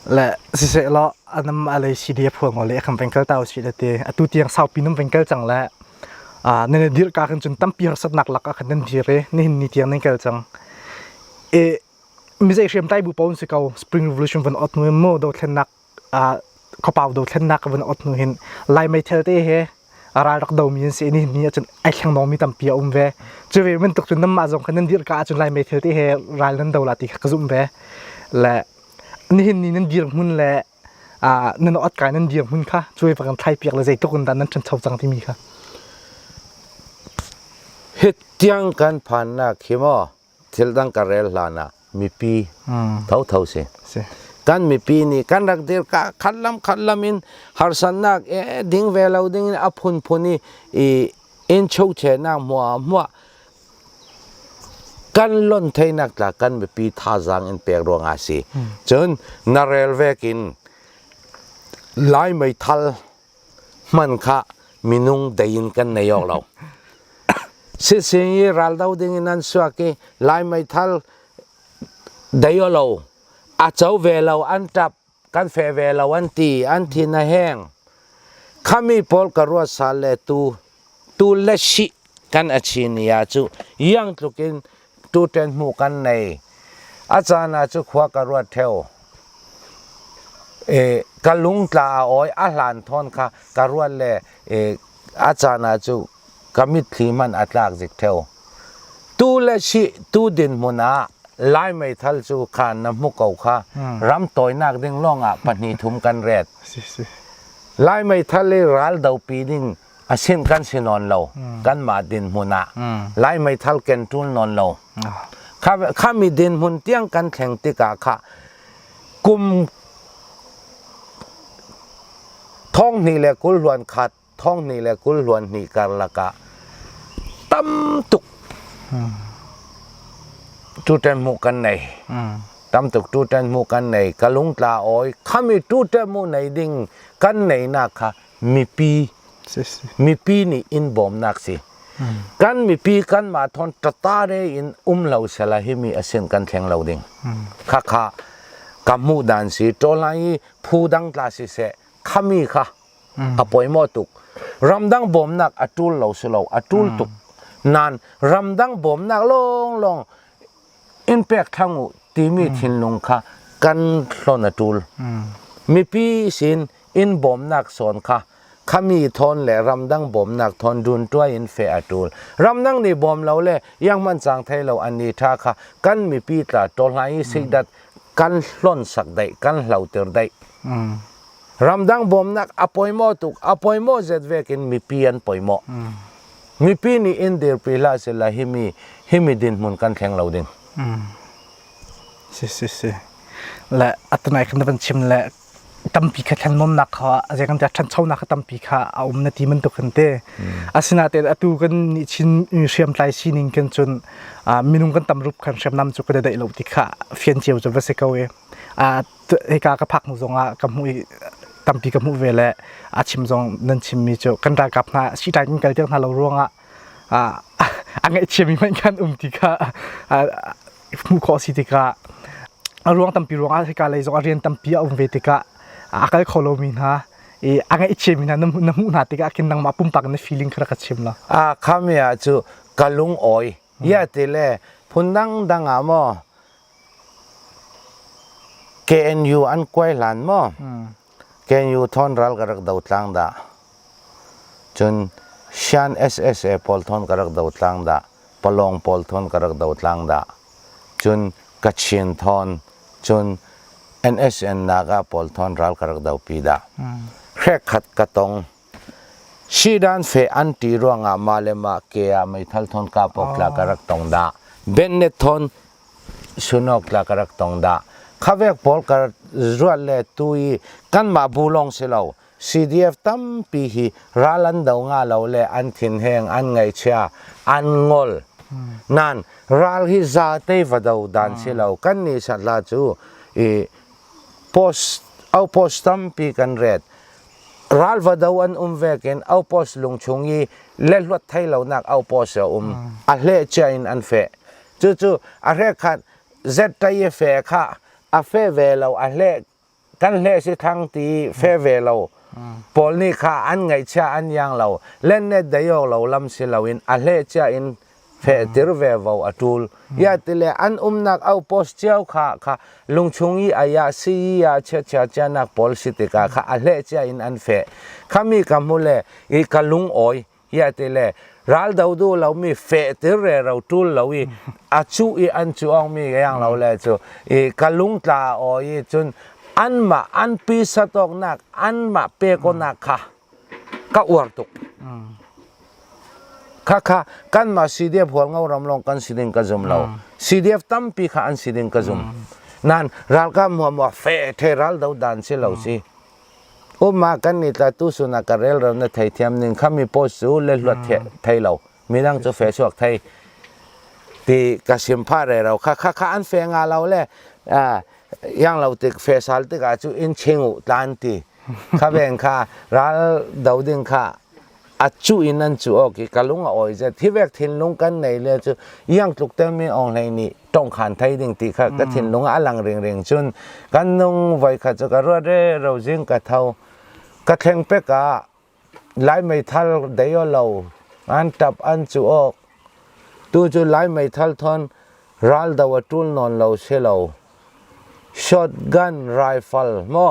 Le siseh law anam alei CDF huang le kan vengkal tau si le te atu tiang saupi num vengkal cang le nan dir ka kan cun tampi harsatnak lak ah khan nan dir i nihin ni tiang nan kal cang. E mizei hriam tai bu pawn si ko Spring Revolution van ot nu mo do thlennak khuapau dothlennak ka vun ot hnu hin Lai meithel te he ral rak domi an si ni ni ahcun ai thleng mi tampi a um ve cu ve bantuk cun nanmah zong kha nan dir ka ahcun Lai meithel te he ral nan do la ti kha ka zumh ve le nihin ni nan dir hmun le nan ot kai nan dir hmun kha cuai pakan thlai piak le zeitluk in dah nan ṭhancho cang timi kha Hit tiang kan phannak hi maw thil dang ka rel hlan ah mipi thotho si kan mipi nih kan rak dir ka khat lam khat lam in harsannak e ding ve lo ding in a phunphun i i in choche nak hmua hmua kan lon theinak tla kan mipi thazaang in pek ruangah si cun na rel vekin lai meithal hman kha minung dei in kan nei awk lo. Sising i raldo ding in an suak i Lai meithal dei lo, a co ve lo an ṭap, kan fe ve lo an ti, an thin a heng. Khami pawl ka ruat sal le tu, tu le shi kan a chin i ah cu iang tluk in tuṭen hmuh kan nei. A caan ah cu khua ka ruat ṭheo. E, ka lungtla a awi a hlan thawn kha ka ruat le e, a caan ah cu ka mitthli hmanh a tlak zik ṭheo. Tu le shi tu dinhmun ah Lai meithal cu khan na hmu ko kha ram tawinak ding lawng ah pahnih thum kan ret. Lai meithal i ral dopi ding a sin kan si nawn lo kanmah dinhmun ah Lai meithal ken ṭul nawn lo kha mi dinhmun tiang kan thleng tikah kha kum 2021 2022 karlak ah tam tuk tutan hmuh kan nei tam tuk tutan hmuh kan nei ka lungtla oi khami tutan mu nei ding kan nei nak kha mipi mipi nih in bawmnak si kan mipi kan mah thon tatare in um lo sela hi mi asin kan thleng lo ding kha kha ka hmuh dan si tolai i phu dang tla si se khami kha a poimo tuk ramdang bawmnak a tul lo si lo a tul tuk nan ramdang bawmnak long long in pek thlang u timi thinlung kha kan hlon a tul mipi sin in bawmnak sawn kha khami thawn le ramdang bawmnak thawn dun tuai in fe a tul ramdang nih bawm lo le yang man chang thei lo an ni tha kha kan mipi tla to hlai sikdat kan hlon sak dai kan hlo tir dai ramdang bawmnak a poimo tuk a poimo zet vekin mipi an poimo mipi nih in dirpi hlah sila himi himi dinhmun kan thleng lo ding si si si le atunai kan van chim le tampi kha thlennawnnak kha zei kan tiah ṭhanchonak kha tampi kha a um na ti bantuk kan te asinain atu kan nih Chin hriamtlai sining kan cun minung kan tam rup khan hriamnam cu kan i daih lo ti kha fian cio cu va si ko i hika ka phak hnu zongah ka hmuh i tampi ka hmuh ve le a chim zong nan chimmi cu kan ralkap hna sitai kan kal tiang hna lo ruangah a ngaihchiami hmanh khan um ti kha hmuh khawh a si tikah a ruang tampi ruangah hika lei zong a rian tampi a um ve tikah a kal kho lomi hna i a ngaihchiami hna na hmuh hna tikah khin nangmah pumpak na feeling kha rak ka chim la. A khami ah cu ka lung awi ya ti le phun dang dang ah maw KNU an kuai hlan maw KNU thon ral ka rak do tlang dah cun Shan SSA pawl thon ka rak do tlang dah Palong pawl thon ka rak do tlang dah. Cun Kachin thawn cun NSN Naga pawl thawn ral ka rak dopi dah. Hrek khat ka tong. Sidan fe an ti ruangah mah le mah ke ah meithal thawn ka pok tla ka rak tong dah. Bennet thawn sunok tla ka rak tong dah. Khavek pawl ka ruat le tu i kanmah bu lawng si lo. CDF tampi hi ral an do nga lo le an thinheng an ngaihchia an ngol. Nan ral hi za te va do dan si lo. Kan ni satla cu i post outpost tampi kan ret. Ral va do an um vekin outpost lungchung i le hluat thei lo nak outpost a um. A hle chia in an fe. Cucu a hrek khat Z tai fe kha a fe ve lo a hle kan hle si thang ti fe ve lo pawl nih kha an ngaihchia an iang lo lennet dayok lo lam si loin a hle chia in fe tir ve vo a tul ya tile an umnak outpost cio kha kha lungchung i aya si ya chia chia chia nak pawl si tikah kha a hle chia in an fe khami ka mule i ka lung oi ya ti le ral do du lo mi fe tir re ro tul lo i a chu i an chu ong mi yang lo le chu i ka lung tla o i chun an ma an pi satok nak an ma pe ko nak kha ka uar tuk kha kha kan ma CDF hual ngau ram long kan siding ka zum lo CDF tampi kha an siding ka zum nan ralkap mua mua fe the ral do dan si lo si Umma kan ni tla tu sun ah ka rel ro na theithiam ning kha mi post cu le hluat thei lo midang cu fe chuak thei ti ka sim pha re ro kha kha kha an fe nga lo le yang lo tik fe sal tik ah cu in ching u tlan ti kha ven kha ral do ding kha a cu in an cu ok i ka lung a awi zet hi vek thinlung kan nei le cu iang tluk te mi ong hlei nih tong khan thei ding ti kha ka thinlung a lang ring ring cun kan nung voi kha cu ka ruat re ro zing ka tho ka thleng pek ah lai meithal dei lo an tap an cu ok tu cu lai meithal thon ral do a tul non lo se lo shotgun rifle mo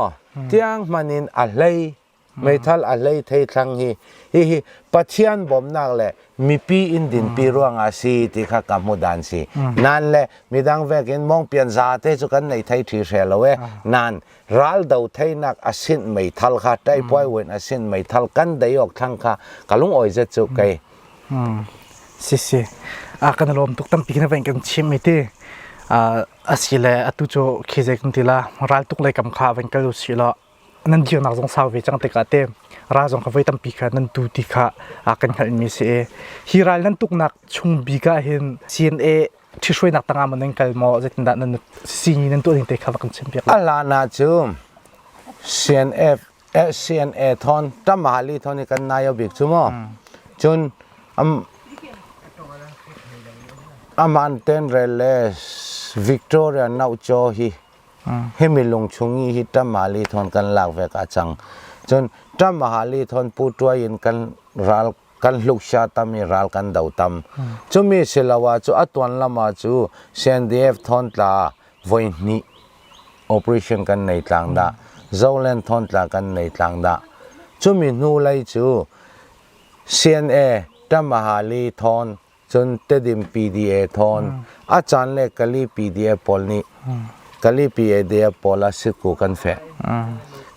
tiang hmanin a hlei Meithal a hlei thei thlang hi hihi Pathian bawmhnak le mipi in dinpi ruangah si ti kha ka hmu dan si. Nan le midang vekin mongpian za te cu kan nei thei ṭhi hre lo e. Nan ral do theinak a sinh meithal kha ṭaipuai wen a sinh meithal kan dei awk thlang kha ka lung oi zet cu kei. Si si. A kan lawm tuk tampi na ven kan chim mi ti. Asile atu cu khi zei kan ti la ral tuk lei kam kha ven kal u si lo nan dirnak zong sau ve cang tikah te ral zong kha voi tampi kha nan tu ti kha kan hngalhmi si i hi ral nan tuknak chung bik ah hin CNA ṭhihruainak tangah maw nan kal maw zeitindah nan sini nan tuah ning te kha va kan chim piak A lana cu CNF CNA thon tamali thon i kan naio bik cu mo cun aman ten rel le Victoria nau cho hi Himi lungchung i hi Tamali thawn kan lak vek a cang. Cun Tamahali thawn pu tuai in kan ral kan hluksha tam i ral kan do tam. Cumi siloah cu a tuan lam ah cu CNDF thawn tla voi hnih operation kan nei tlang dah. Zoland thawn tla kan nei tlang dah. Cumi hnu lei cu CNA Tamahali thawn cun Tedim PDA thawn a caan le Kali PDA pawl nih Kali PDA pawl ah siku kan feh.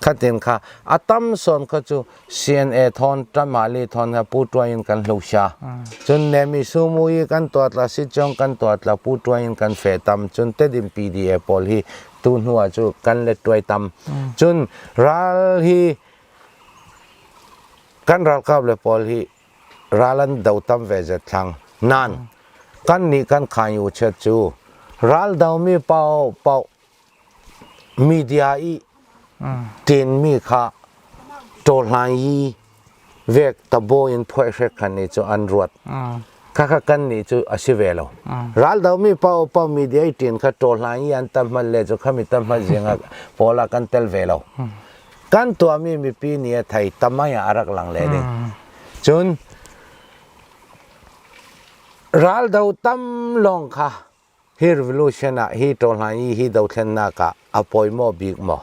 Khatin kha a tam sawn kha cu CNA thawn Tamali thawn ha pu tuai in kan hlo sha. Cun Nemi Sumu i kan tuatla Sitjong kan tuatla pu tuai in kan fe tam cun Tedim PDA pawl hi tu hnu ah cu kan le tuai tam. Cun ral hi kan ralkap le pawl hi ral an do tam ve zet thlang. Nan kan nih kan khan u chet cu ral domi pau pau media i tinmi kha ṭawhlan i vek tabo in phuai hrek khan ni cu an ruat. Khakha kan nih cu a si ve lo. Ral domi pau pau media i tin kha ṭawhlan i an tam hman le cu khami tam hman zing ah pawl ah kan tel ve lo. Kan tuahmi mipi nih a thei tamai ah a rak lang le ding. Cun raldo tam lawng kha hi revolution ah hi ṭawhlan i hi dothlennak ah a pawimawh bik maw?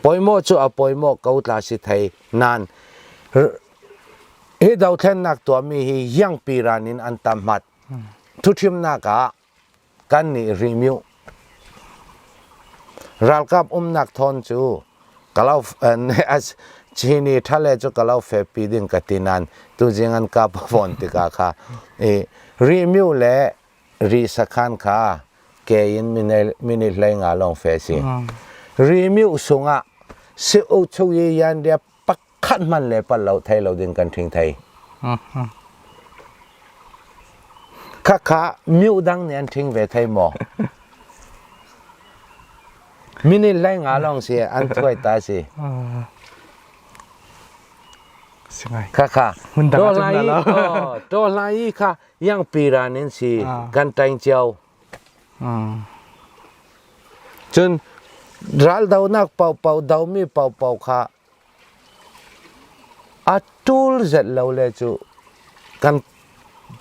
Pawimawh cu a pawimawh ko tla si thei nain hi dothlennak tuahmi hi yangpi ran in an tam mat. Thuthimnak ah kan nih rihmiu. Ralkap umnak thawn cu kalau chini thale cu kalau fe pi ding ka ti nan tu jing an kap von tikah kha i ri miu le ri sakhan kha ke in mini hlei nga long fe si ri miu sungah si u chu yi yan dia pakhat man le pal lo thei lo ding kan thing thei kha kha miu dang nih an thing ve thei maw mini hlei nga long si an thuai ta si kha kha to lai kha yang piran in si kan taing cio cun ral donak pau pau domi pau pau kha a tul zet lo le cu kan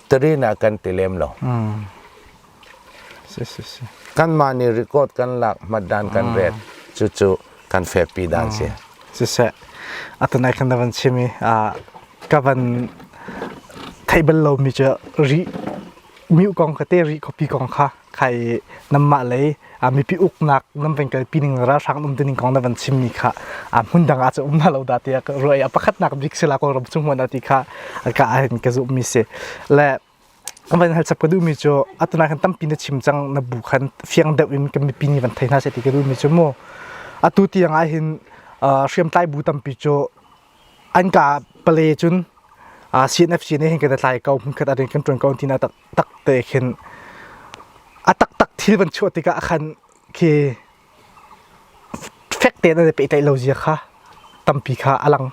tarin ah kan ti lem lo kanmah nih record kan lak hmatdan kan ret cucu kan fepi dan si siseh atunai kan van chim i ka van theih bal lomi cu ri miu kong ka te ri khuapi kong kha khai namah lei mipi uknak nam veng kalpi ning ralhrang um ning kong na van chimmi kha hmun dang ah cu um na lo da tiah ka ruai a pakhatnak bik sila kawlram chung hmun ti kha ka ahin ka zumh mi si le van hal chap ka duhmi cu atuna khan tampi na chim cang na bu khan fiang deuh in kan mipi nih van thei hna seh ti ka duhmi cu mu atu tiang ah hin hriamtlai bu tampi cu an ka pale cun CNFC nih hin kan tlai ko hmunkhat ah kan ṭuan ko tina tak tak te khin a tak tak thil van chuah tikah khan khi fek tein an i pehtlaih lo zia kha tampi kha a lang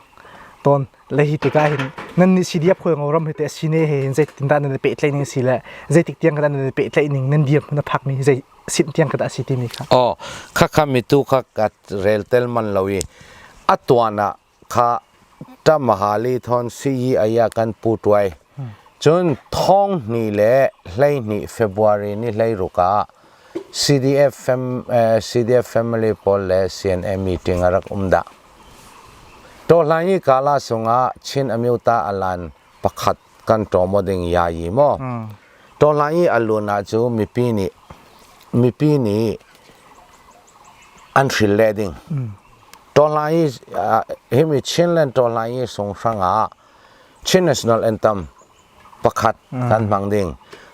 tawn. Le hi tikah hin nan nih CDF Khualngo ram hi te a ne he hin zeitin dah nan i pehtlaih ning si le zeitik tiang dah nan i pehtlaih ning nan dirhmun a phak mi zei sin tiang dah a si timi kha. Oh, khakha mitu kha ka rel tel man lo i a tuan ah kha Tamahali thon siyi aya kan pu tuai. Cun thong hni le 12 February ni 16 ah CDF fam, CDF family pawl le CNA meeting a rak um dah. Tohlan i kala sungah Chin Amyota alan pakhat kan ṭawmaw ding ya yi maw? Tohlan i alun ah cu mipi nih mipi nih an hril le ding. Tohlan i himi Chinland Tohlan i sung hrangah Chin National Anthem pakhat kan hmang ding.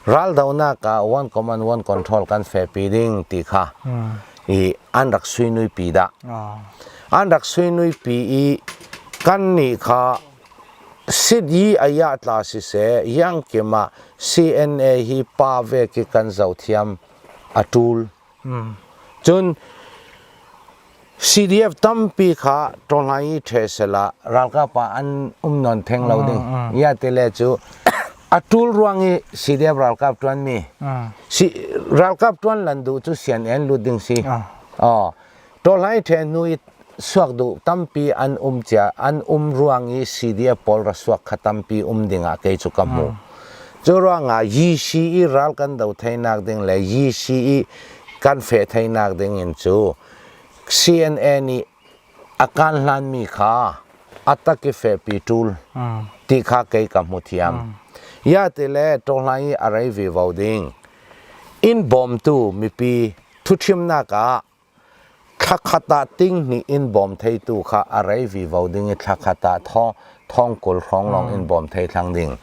Raldonak ah one command one control kan fepi ding ti kha i an rak suinui pi dah. An rak suinui pi i kan nih kha sit yi aya tla siseh yang kim ah CNA hi pa ve ki kan zoh thiam a tul. Cun CDF tampi kha ṭawlhai i ṭhe sela ralkap ah an um nawn theng lo ding. Ya tile cu a ṭul ruang i CDF ralkap ṭuanmi si ralkap ṭuan lan duh cu CNN lut ding si. Oh, ṭawlhai ṭhe hnu i suak duh tampi an um cia an um ruang i CDF pawl ra suak kha tampi um ding ah kei cu ka hmu. Cu ruangah YC i ral kan do theinak ding le YC i kan feh theinak ding in cu CNA nih a kan hlanmi kha a tak i fehpi ṭul ti kha kei ka hmu thiam. Ya ti le ṭawhlai i a rei vivo ding. Inn bawmtu mipi thuṭhimnak ah thlakhat ah ting hnih in bawm theitu kha a rei vivo ding i thlakhat ah thong 20 hrawng lawng in bawm thei thlang ding.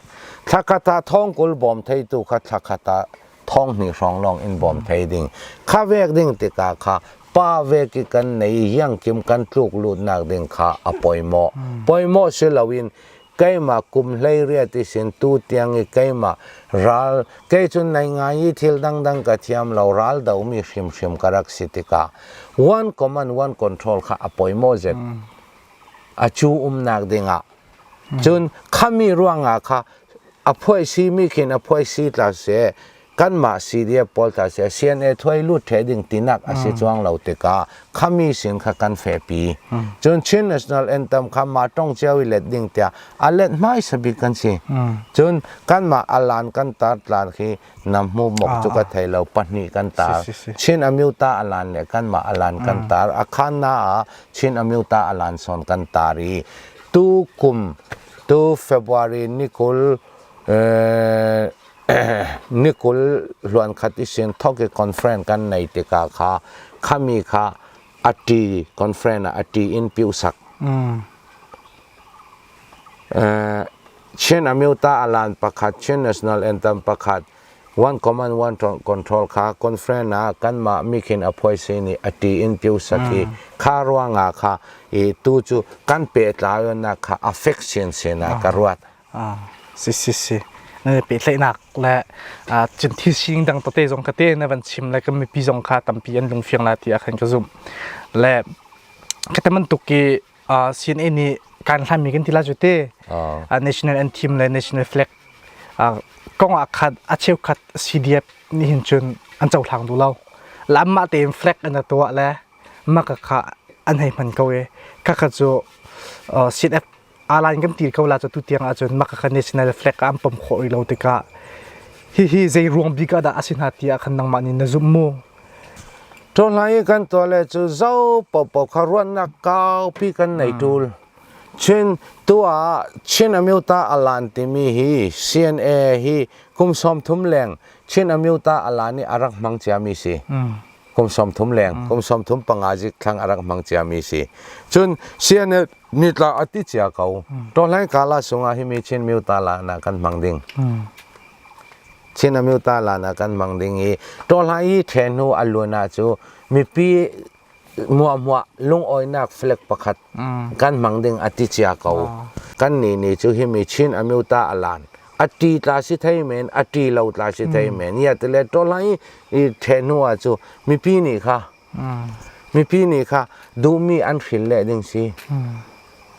Thlakhat ah thong 20 bawm theitu kha thlakhat ah thong hnih hrawng lawng in bawm thei ding. Kha vek ding tikah kha pa vek i kan nei hiangkim kan tluk lutnak ding kha a poimawh. Poimawh si loin keimah kum 18 i sin tu tiang i keimah ral kei cun nai ngai i thil dangdang ka thiam lo ral domi hrimhrim ka rak si tikah one command one control kha a poimawh zet a cu umnak dingah cun khami ruangah kha a phuai simi khin a phuai si tla seh kanmah CDF pawl tla seh CNA thuai lut the ding tinak a si chuang lo tikah khami sin kha kan fepi cun Chin National Anthem kha ma tong cio i let ding tiah a let hmaisa bik kan si cun kanmah alan kan tar tlan khi na hmu mok cu ka thei lo pahnih kan tar Chin Amyuta alan le kanmah alan kan tar a khan na ah Chin Amyuta alan son kan tar i tu kum tu February ni 20 ni 20 hluan khat i sin thok i conference kan nei tikah kha khami kha A ṭi conference ah a ṭi in piu sak. Chin Amyota Alan pakhat, Chin National Anthem pakhat, One Command One Control kha conference ah kanmah mikhin a phuaisi nih a ṭi in piu sak i kha ruangah kha i tu cu kan pehtlainak kha a fek sinsin ah ka ruat. Si si si. Na pehtlaihnak le cun thil sining dang tete zong kha te na van chim le kan mipi zong kha tampi an lungfiang la ti ah khan ka zumh. Le ka bantuk i CNA nih kan hlanmi kan ti la cu te national anthem le national flag kong ah khat a cheukhat CDF nih hin cun an cohlang duh lo. La mah tein flag an tuah le maka kha an hei hman ko i khakha cu CNF Alan kan ti ko la cu tutiang ahcun maka kha national flag an pom khawh rih lo tikah hihi zei ruang bik ah dah a si hna ti ah khan nangmah nih na zumh mu? Ṭawnhlai i kan tuah le cu zo paohpaoh kha ruahnak kaupi kan nei ṭul. Chin tu ah Chin Amyota Alan timi hi CNA hi kum 30 leng Chin Amyota Alan i a rak hmang ciami si. Kum 30 leng, kum 35 zik thlang a rak hmang ciami si. Cun CNA nitla a ti cia ko. Ṭawnhlai kala sungah hi mi Chin Myota la na kan hmang ding. Chin Amyota lan ah kan hmang ding i ṭawhla i ṭhen hnu a luan ah cu mipi muahmuah lungawinak flag pakhat kan hmang ding a ti cia ko. Kan nih nih cu hi mi Chin Amyota a lan. A ṭi tla si thei men, a ṭi lo tla si thei men. Ia tile ṭawhla i ṭhen hnu ah cu mipi nih kha Mipi nih kha duhmi an hril leh ding si.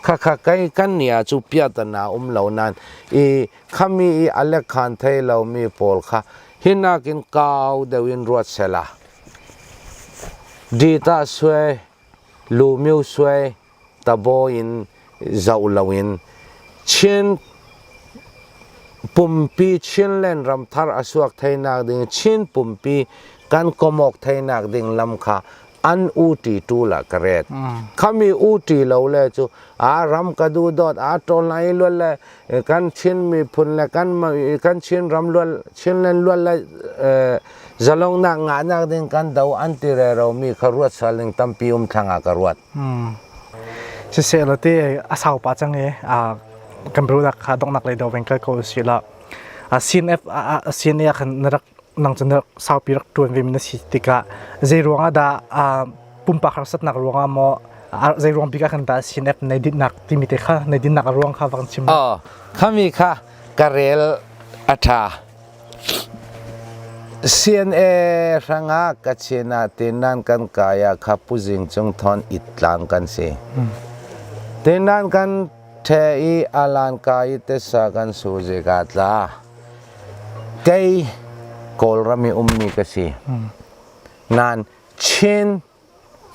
Khakha kai kan nia cu piatana um lo nan i khami i alek khan thei lomi pawl kha hinakin kau deuh in ruat sela. Dita sue, lu miu sue, tabo in zoh loin Chin pumpi Chinland ramthar a suak theinak ding Chin pumpi kan komok theinak ding lam kha an u ti tu la ka ret khami u ti lo le cu a ram ka du dot a tol lai lual le kan Chin miphun le kan kan Chin ram lual Chinland lual le zalong nak nga nak ding kan do an ti re ro mi kha ruat sal ning tampi um thlanga ka ruat Siseh law ti a sau pah cang i kan biaruahnak kha donghnak lei deuh veng kal ko usih law CNF CNA ah khan na rak nang cu na rak saupi rak ṭuan vemi na si tikah zei ruangah dah pumpak harsatnak ruangah maw zei ruang bik ah khan dah CNF nei dinhnak timi te kha nei dinhnak a ruang kha va kan chim. Oh, khami kha ka rel a ṭha. CNA hrangah Kachin ah Tinnan kan kai ah kha Pu Zing Cung thawn it tlang kan si. Tinnan kan the i alan kai i tesa kan su zika tla. Kei Kawlram i ummi ka si. Nan Chin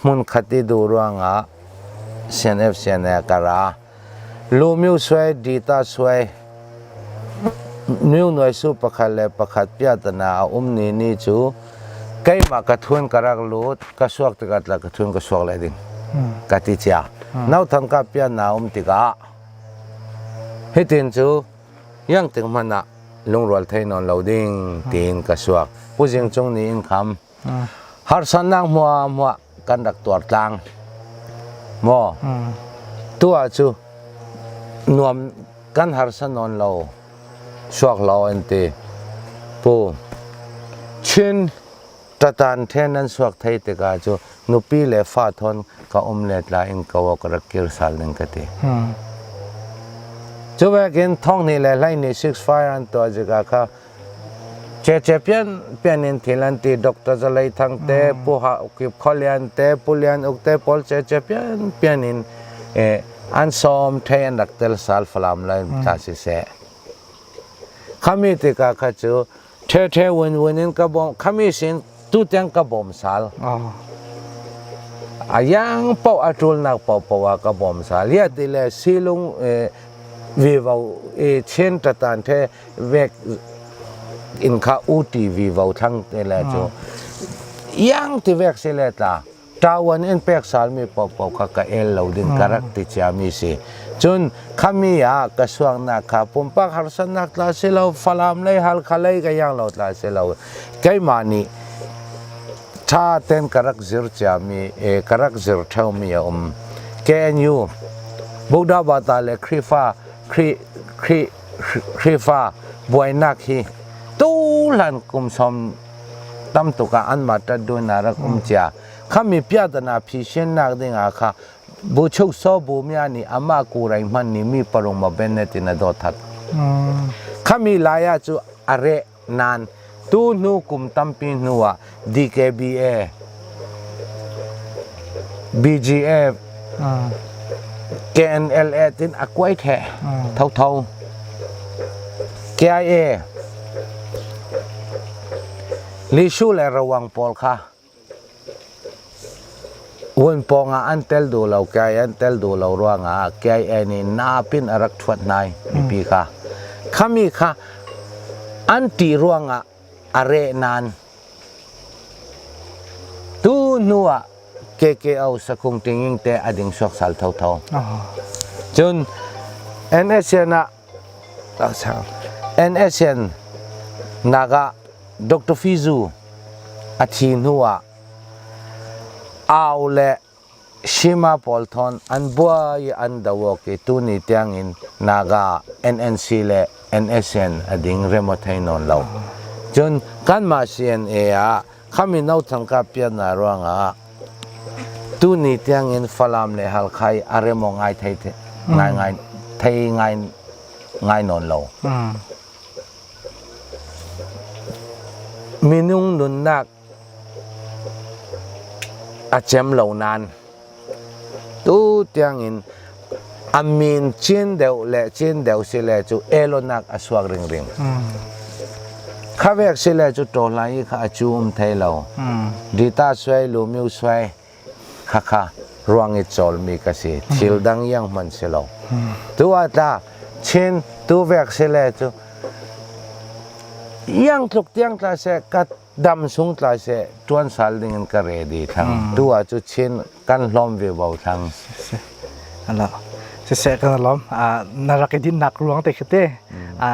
hmunkhat i duh ruangah CNF CNA ka ra. Lu Myu Sui, Dita Sui, Myu Nuai Su pakhat le pakhat piatana a um ni ni cu keimah ka thun ka rak lut, ka suak tikah tla ka thun ka suak le ding ka ti cia. Nau thang ka piana um tikah hitin cu yang ting hmanh ah lungrual thei nawn lo ding tiin ka suak. Pu Zing Cung nih in kham. Harsatnak hmuahhmuah kan rak tuar tlang. Maw? Tu ah cu nuam kan harsa nawn lo. Suak lo an ti. Pu Chin tatan then an suak thei tikah cu nupi le fa thon ka um le tla in ko ka rak kir sal ding ka ti. Cu vekin thong ni le hlai ni six fire an tuah zika kha Cece pianpian in thil an ti Dr. Zalei Thang te, Pu Ha Ukip Khawlian te, Pu Lian Uk te pawl cece pianpian in an sawm thei an rak tel sal Falam lai tla siseh. Khami tikah kha cu the the win win in ka bawm khami sin tutiang ka bawm sal. A yang paoh a ṭulnak paohpaoh ah ka bawm sal. Ya ti le silung vivo i Chin tatan the vek in kha UTV vo thlang te le cu iang ti vek si le tla tawan in pek salmi paohpaoh kha ka el lo ding ka rak ti ciami si cun khami ah ka suaknak kha pumpak harsatnak tla si lo falam lei halkha lei ka yang lo tla si lo keimah nih. Ṭha ten ka rak zir ciami, ka rak zir ṭheumi a um. KNU, Buddha Bata le Khrihfa, Khrih, Khrih, Khrihfa buainak hi tuhlan kum sawm tam tuk ah anmah ṭat dun ah rak um cia. Khami piahtana phisinnak ding ah kha Buchuk so bu mya nih amah kurai hman nih mi parung ma bennet in a dawt that. Khami lai ah cu a reh nain tu hnu kum tampi hnu ah DKBA, BGF, KNLA tin a kuai theh thotho. KIA, Lishu le Rawang pawl kha Vun pawngah an tel duh lo, KIA an tel duh lo ruangah KIA nih naap in a rak ṭhuat hna i mipi kha. Khami kha an ṭih ruangah a reh nain tu hnu ah KKO sakhung tinging te a ding suaksal thotho. Cun NSN ah NSN nak ah Dr. Fizu a thi hnu ah Au le Shima pawl thawn an buai i an do awk i tuni tiangin Naga NNC le NSN a ding rem a thei nawn lo. Cun kanmah CNA ah khami no thangka pianna ruangah tuni tiangin Falam le Halkha i a rem aw ngai thei ngai ngai thei ngai ngai nawn lo. Minung nunnak a cem lo nain tu tiangin a min chin deuh le chin deuh si le cu elonak a suak ringring. Khavek si le cu ṭawhlai i kha a cu um thei lo. Dita suai lu miu suai khakha ruang i cawlmi ka si. Thil dang iang hman si lo. Tu ah tla chin tu vek si le cu iang tluk tiang tla seh ka dam sung tla seh tuan sal ding in ka ready thang. Tu ah cu chin kan hlawm ve bo thang. Ala siseh kan lawm na rak i dinnak ruang te khi te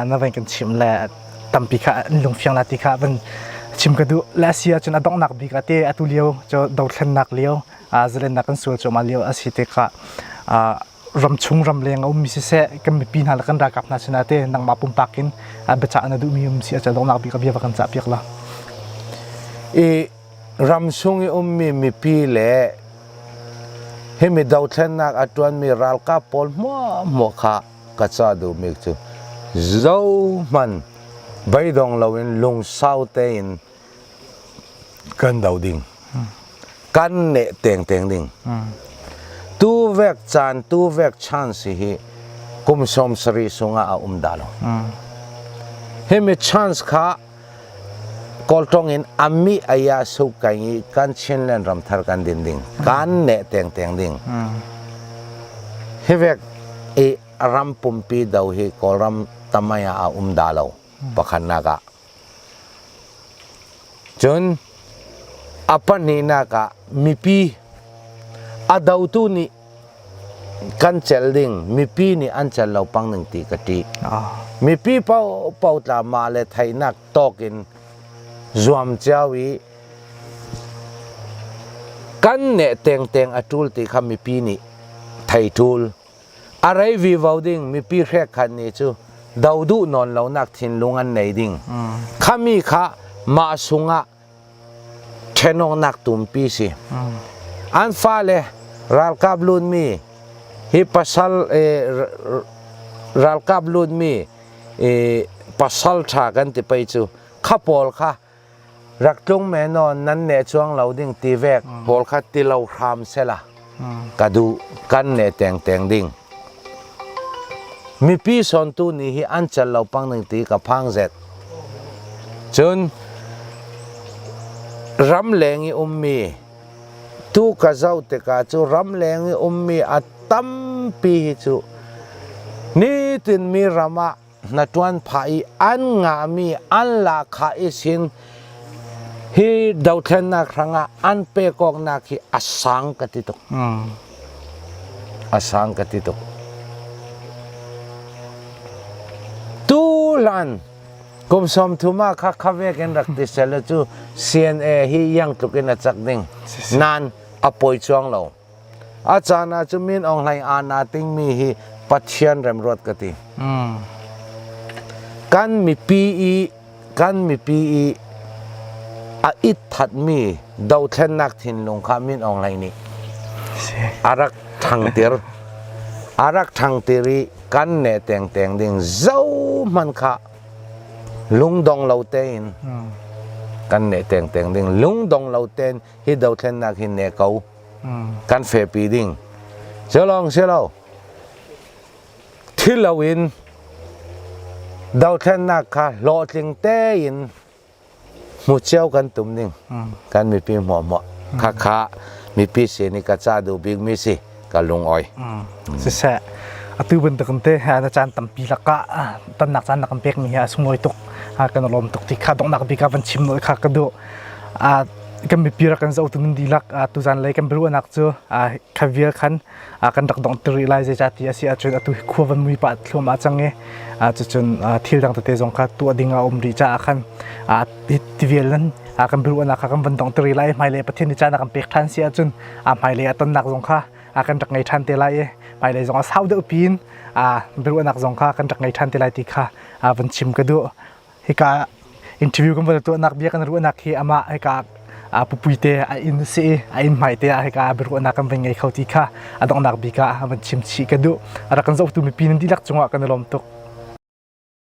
na van kan chim le tampi kha an lungfiang la ti kha van chim ka duh le asi ahcun a donghnak bik ah te atu lio cu dothlennak lio zalennak kan sual cuahmah lio a si te kha ramchung ramleng a ummi siseh kan mipi hna le kan ralkap hna sinah te nangmah pumpak in biacah na duhmi um si ahcun donghnak bik a bia va kan cah piak la. I ramchung i ummi mipi le himi dothlennak a ṭuanmi ralkap pawl hmuahhmuah kha ka ca duhmi cu zohhmanh beidong loin lungsau tein kan do ding kan neh tengteng ding tu vek caan tu vek chance hi kum 70 sungah a um dah lo himi chance kha Kawltong in ammi aya su kai i kan Chinland ramthar kan din ding kan neh tengteng ding hi vek i ram pumpi do hi Kawlram tamaya a um da lo pakhatnak ah cun a pahnihnak ah mipi a dotu nih kan cel ding mipi nih an cel lo pang ning ti ka ṭih. Mipi paohpaoh tla mah le theihnak tawk in zuam cio i kan neh tengteng a ṭul ti kha mipi nih thei ṭul. A rei vivo ding mipi hrek khan nih cu do duh nawn lonak thinlung an nei ding. Khami kha mah sungah ṭhenawknak tumpi si. An fale ralkap lunmi hi pasal ralkap lunmi pasal ṭha kan ti pei cu kha pawl kha rak tlung me nawn nan ne chuang lo ding ti vek pawl kha ti lo hram sela ka duh kan ne teng teng ding mipi sawntu nih hi an cel lo pang ning ti ka phang zet Cun ramleng i ummi tu ka zoh tikah cu ramleng i ummi a tampi hi cu nitin mi ram ah hnaṭuan phah i an ngahmi an lahkhah i sin hi dothlennak hrangah an pek awknak hi a sang ka ti tuk. A sang ka ti tuk. Tuhlan. Kum 30 ah kha khavek in rak ti sel cu CNA hi yang tluk in a cak ding. Nan a poi chuang lo. A caan ah cu Min Aung Hlaing aa ting mi hi Pathian remruat ka ti. Kan mipi i kan mipi i a it thatmi dothlennak thinlung kha Min Aung Hlaing nih a rak ṭhangtir. A rak ṭhangtir i kan ne tengteng ding zohmanh kha lungdong lo tein kan ne tengteng ding lungdong lo tein hi dothlennak hi ne ko kan fepi ding celong silo thilo in dothlennak kha hlawhtling tein hmu cio kan tum ding kan mipi hmuahhmuah kha kha mipi sin i ka ca duh bik mi si ka lung oi Siseh atu bantuk te na caan tampi lakah tonnak caan na kan pek mi hi a sunglawi tuk kan lawm tuk ti kha donghnak bik ah van chim nawl kha ka duh kan mipi rak kan zohtu nan dihlak tuzan lei kan biaruahnak cu kha vial khan kan rak dongh ti rih lai zeicah ti a si ahcun atu hi khua van mui pah thluahmah cang i cucun thil dang tete zong kha tuah ding a um rih caah khan ti vial nan kan biaruahnak kha kan van dongh ti rih lai hmailei Pathian nih caan a kan pek ṭhan si ahcun hmailei a tonnak zong kha kan rak ngei ṭhan te lai i hmailei zong a sau deuh piin biaruahnak zong kha kan rak ngei ṭhan te lai ti kha van chim ka duh. Hika interview kan van tuahnak bia kan ruahnak hi amah hika pupui te a inn si i a inn hmai te ah hika biaruahnak kan van ngei kho ti kha a donghnak bik ah van chim chih ka duh. A rak kan zohtu mipi nan dihlak cungah kan i lawm tuk.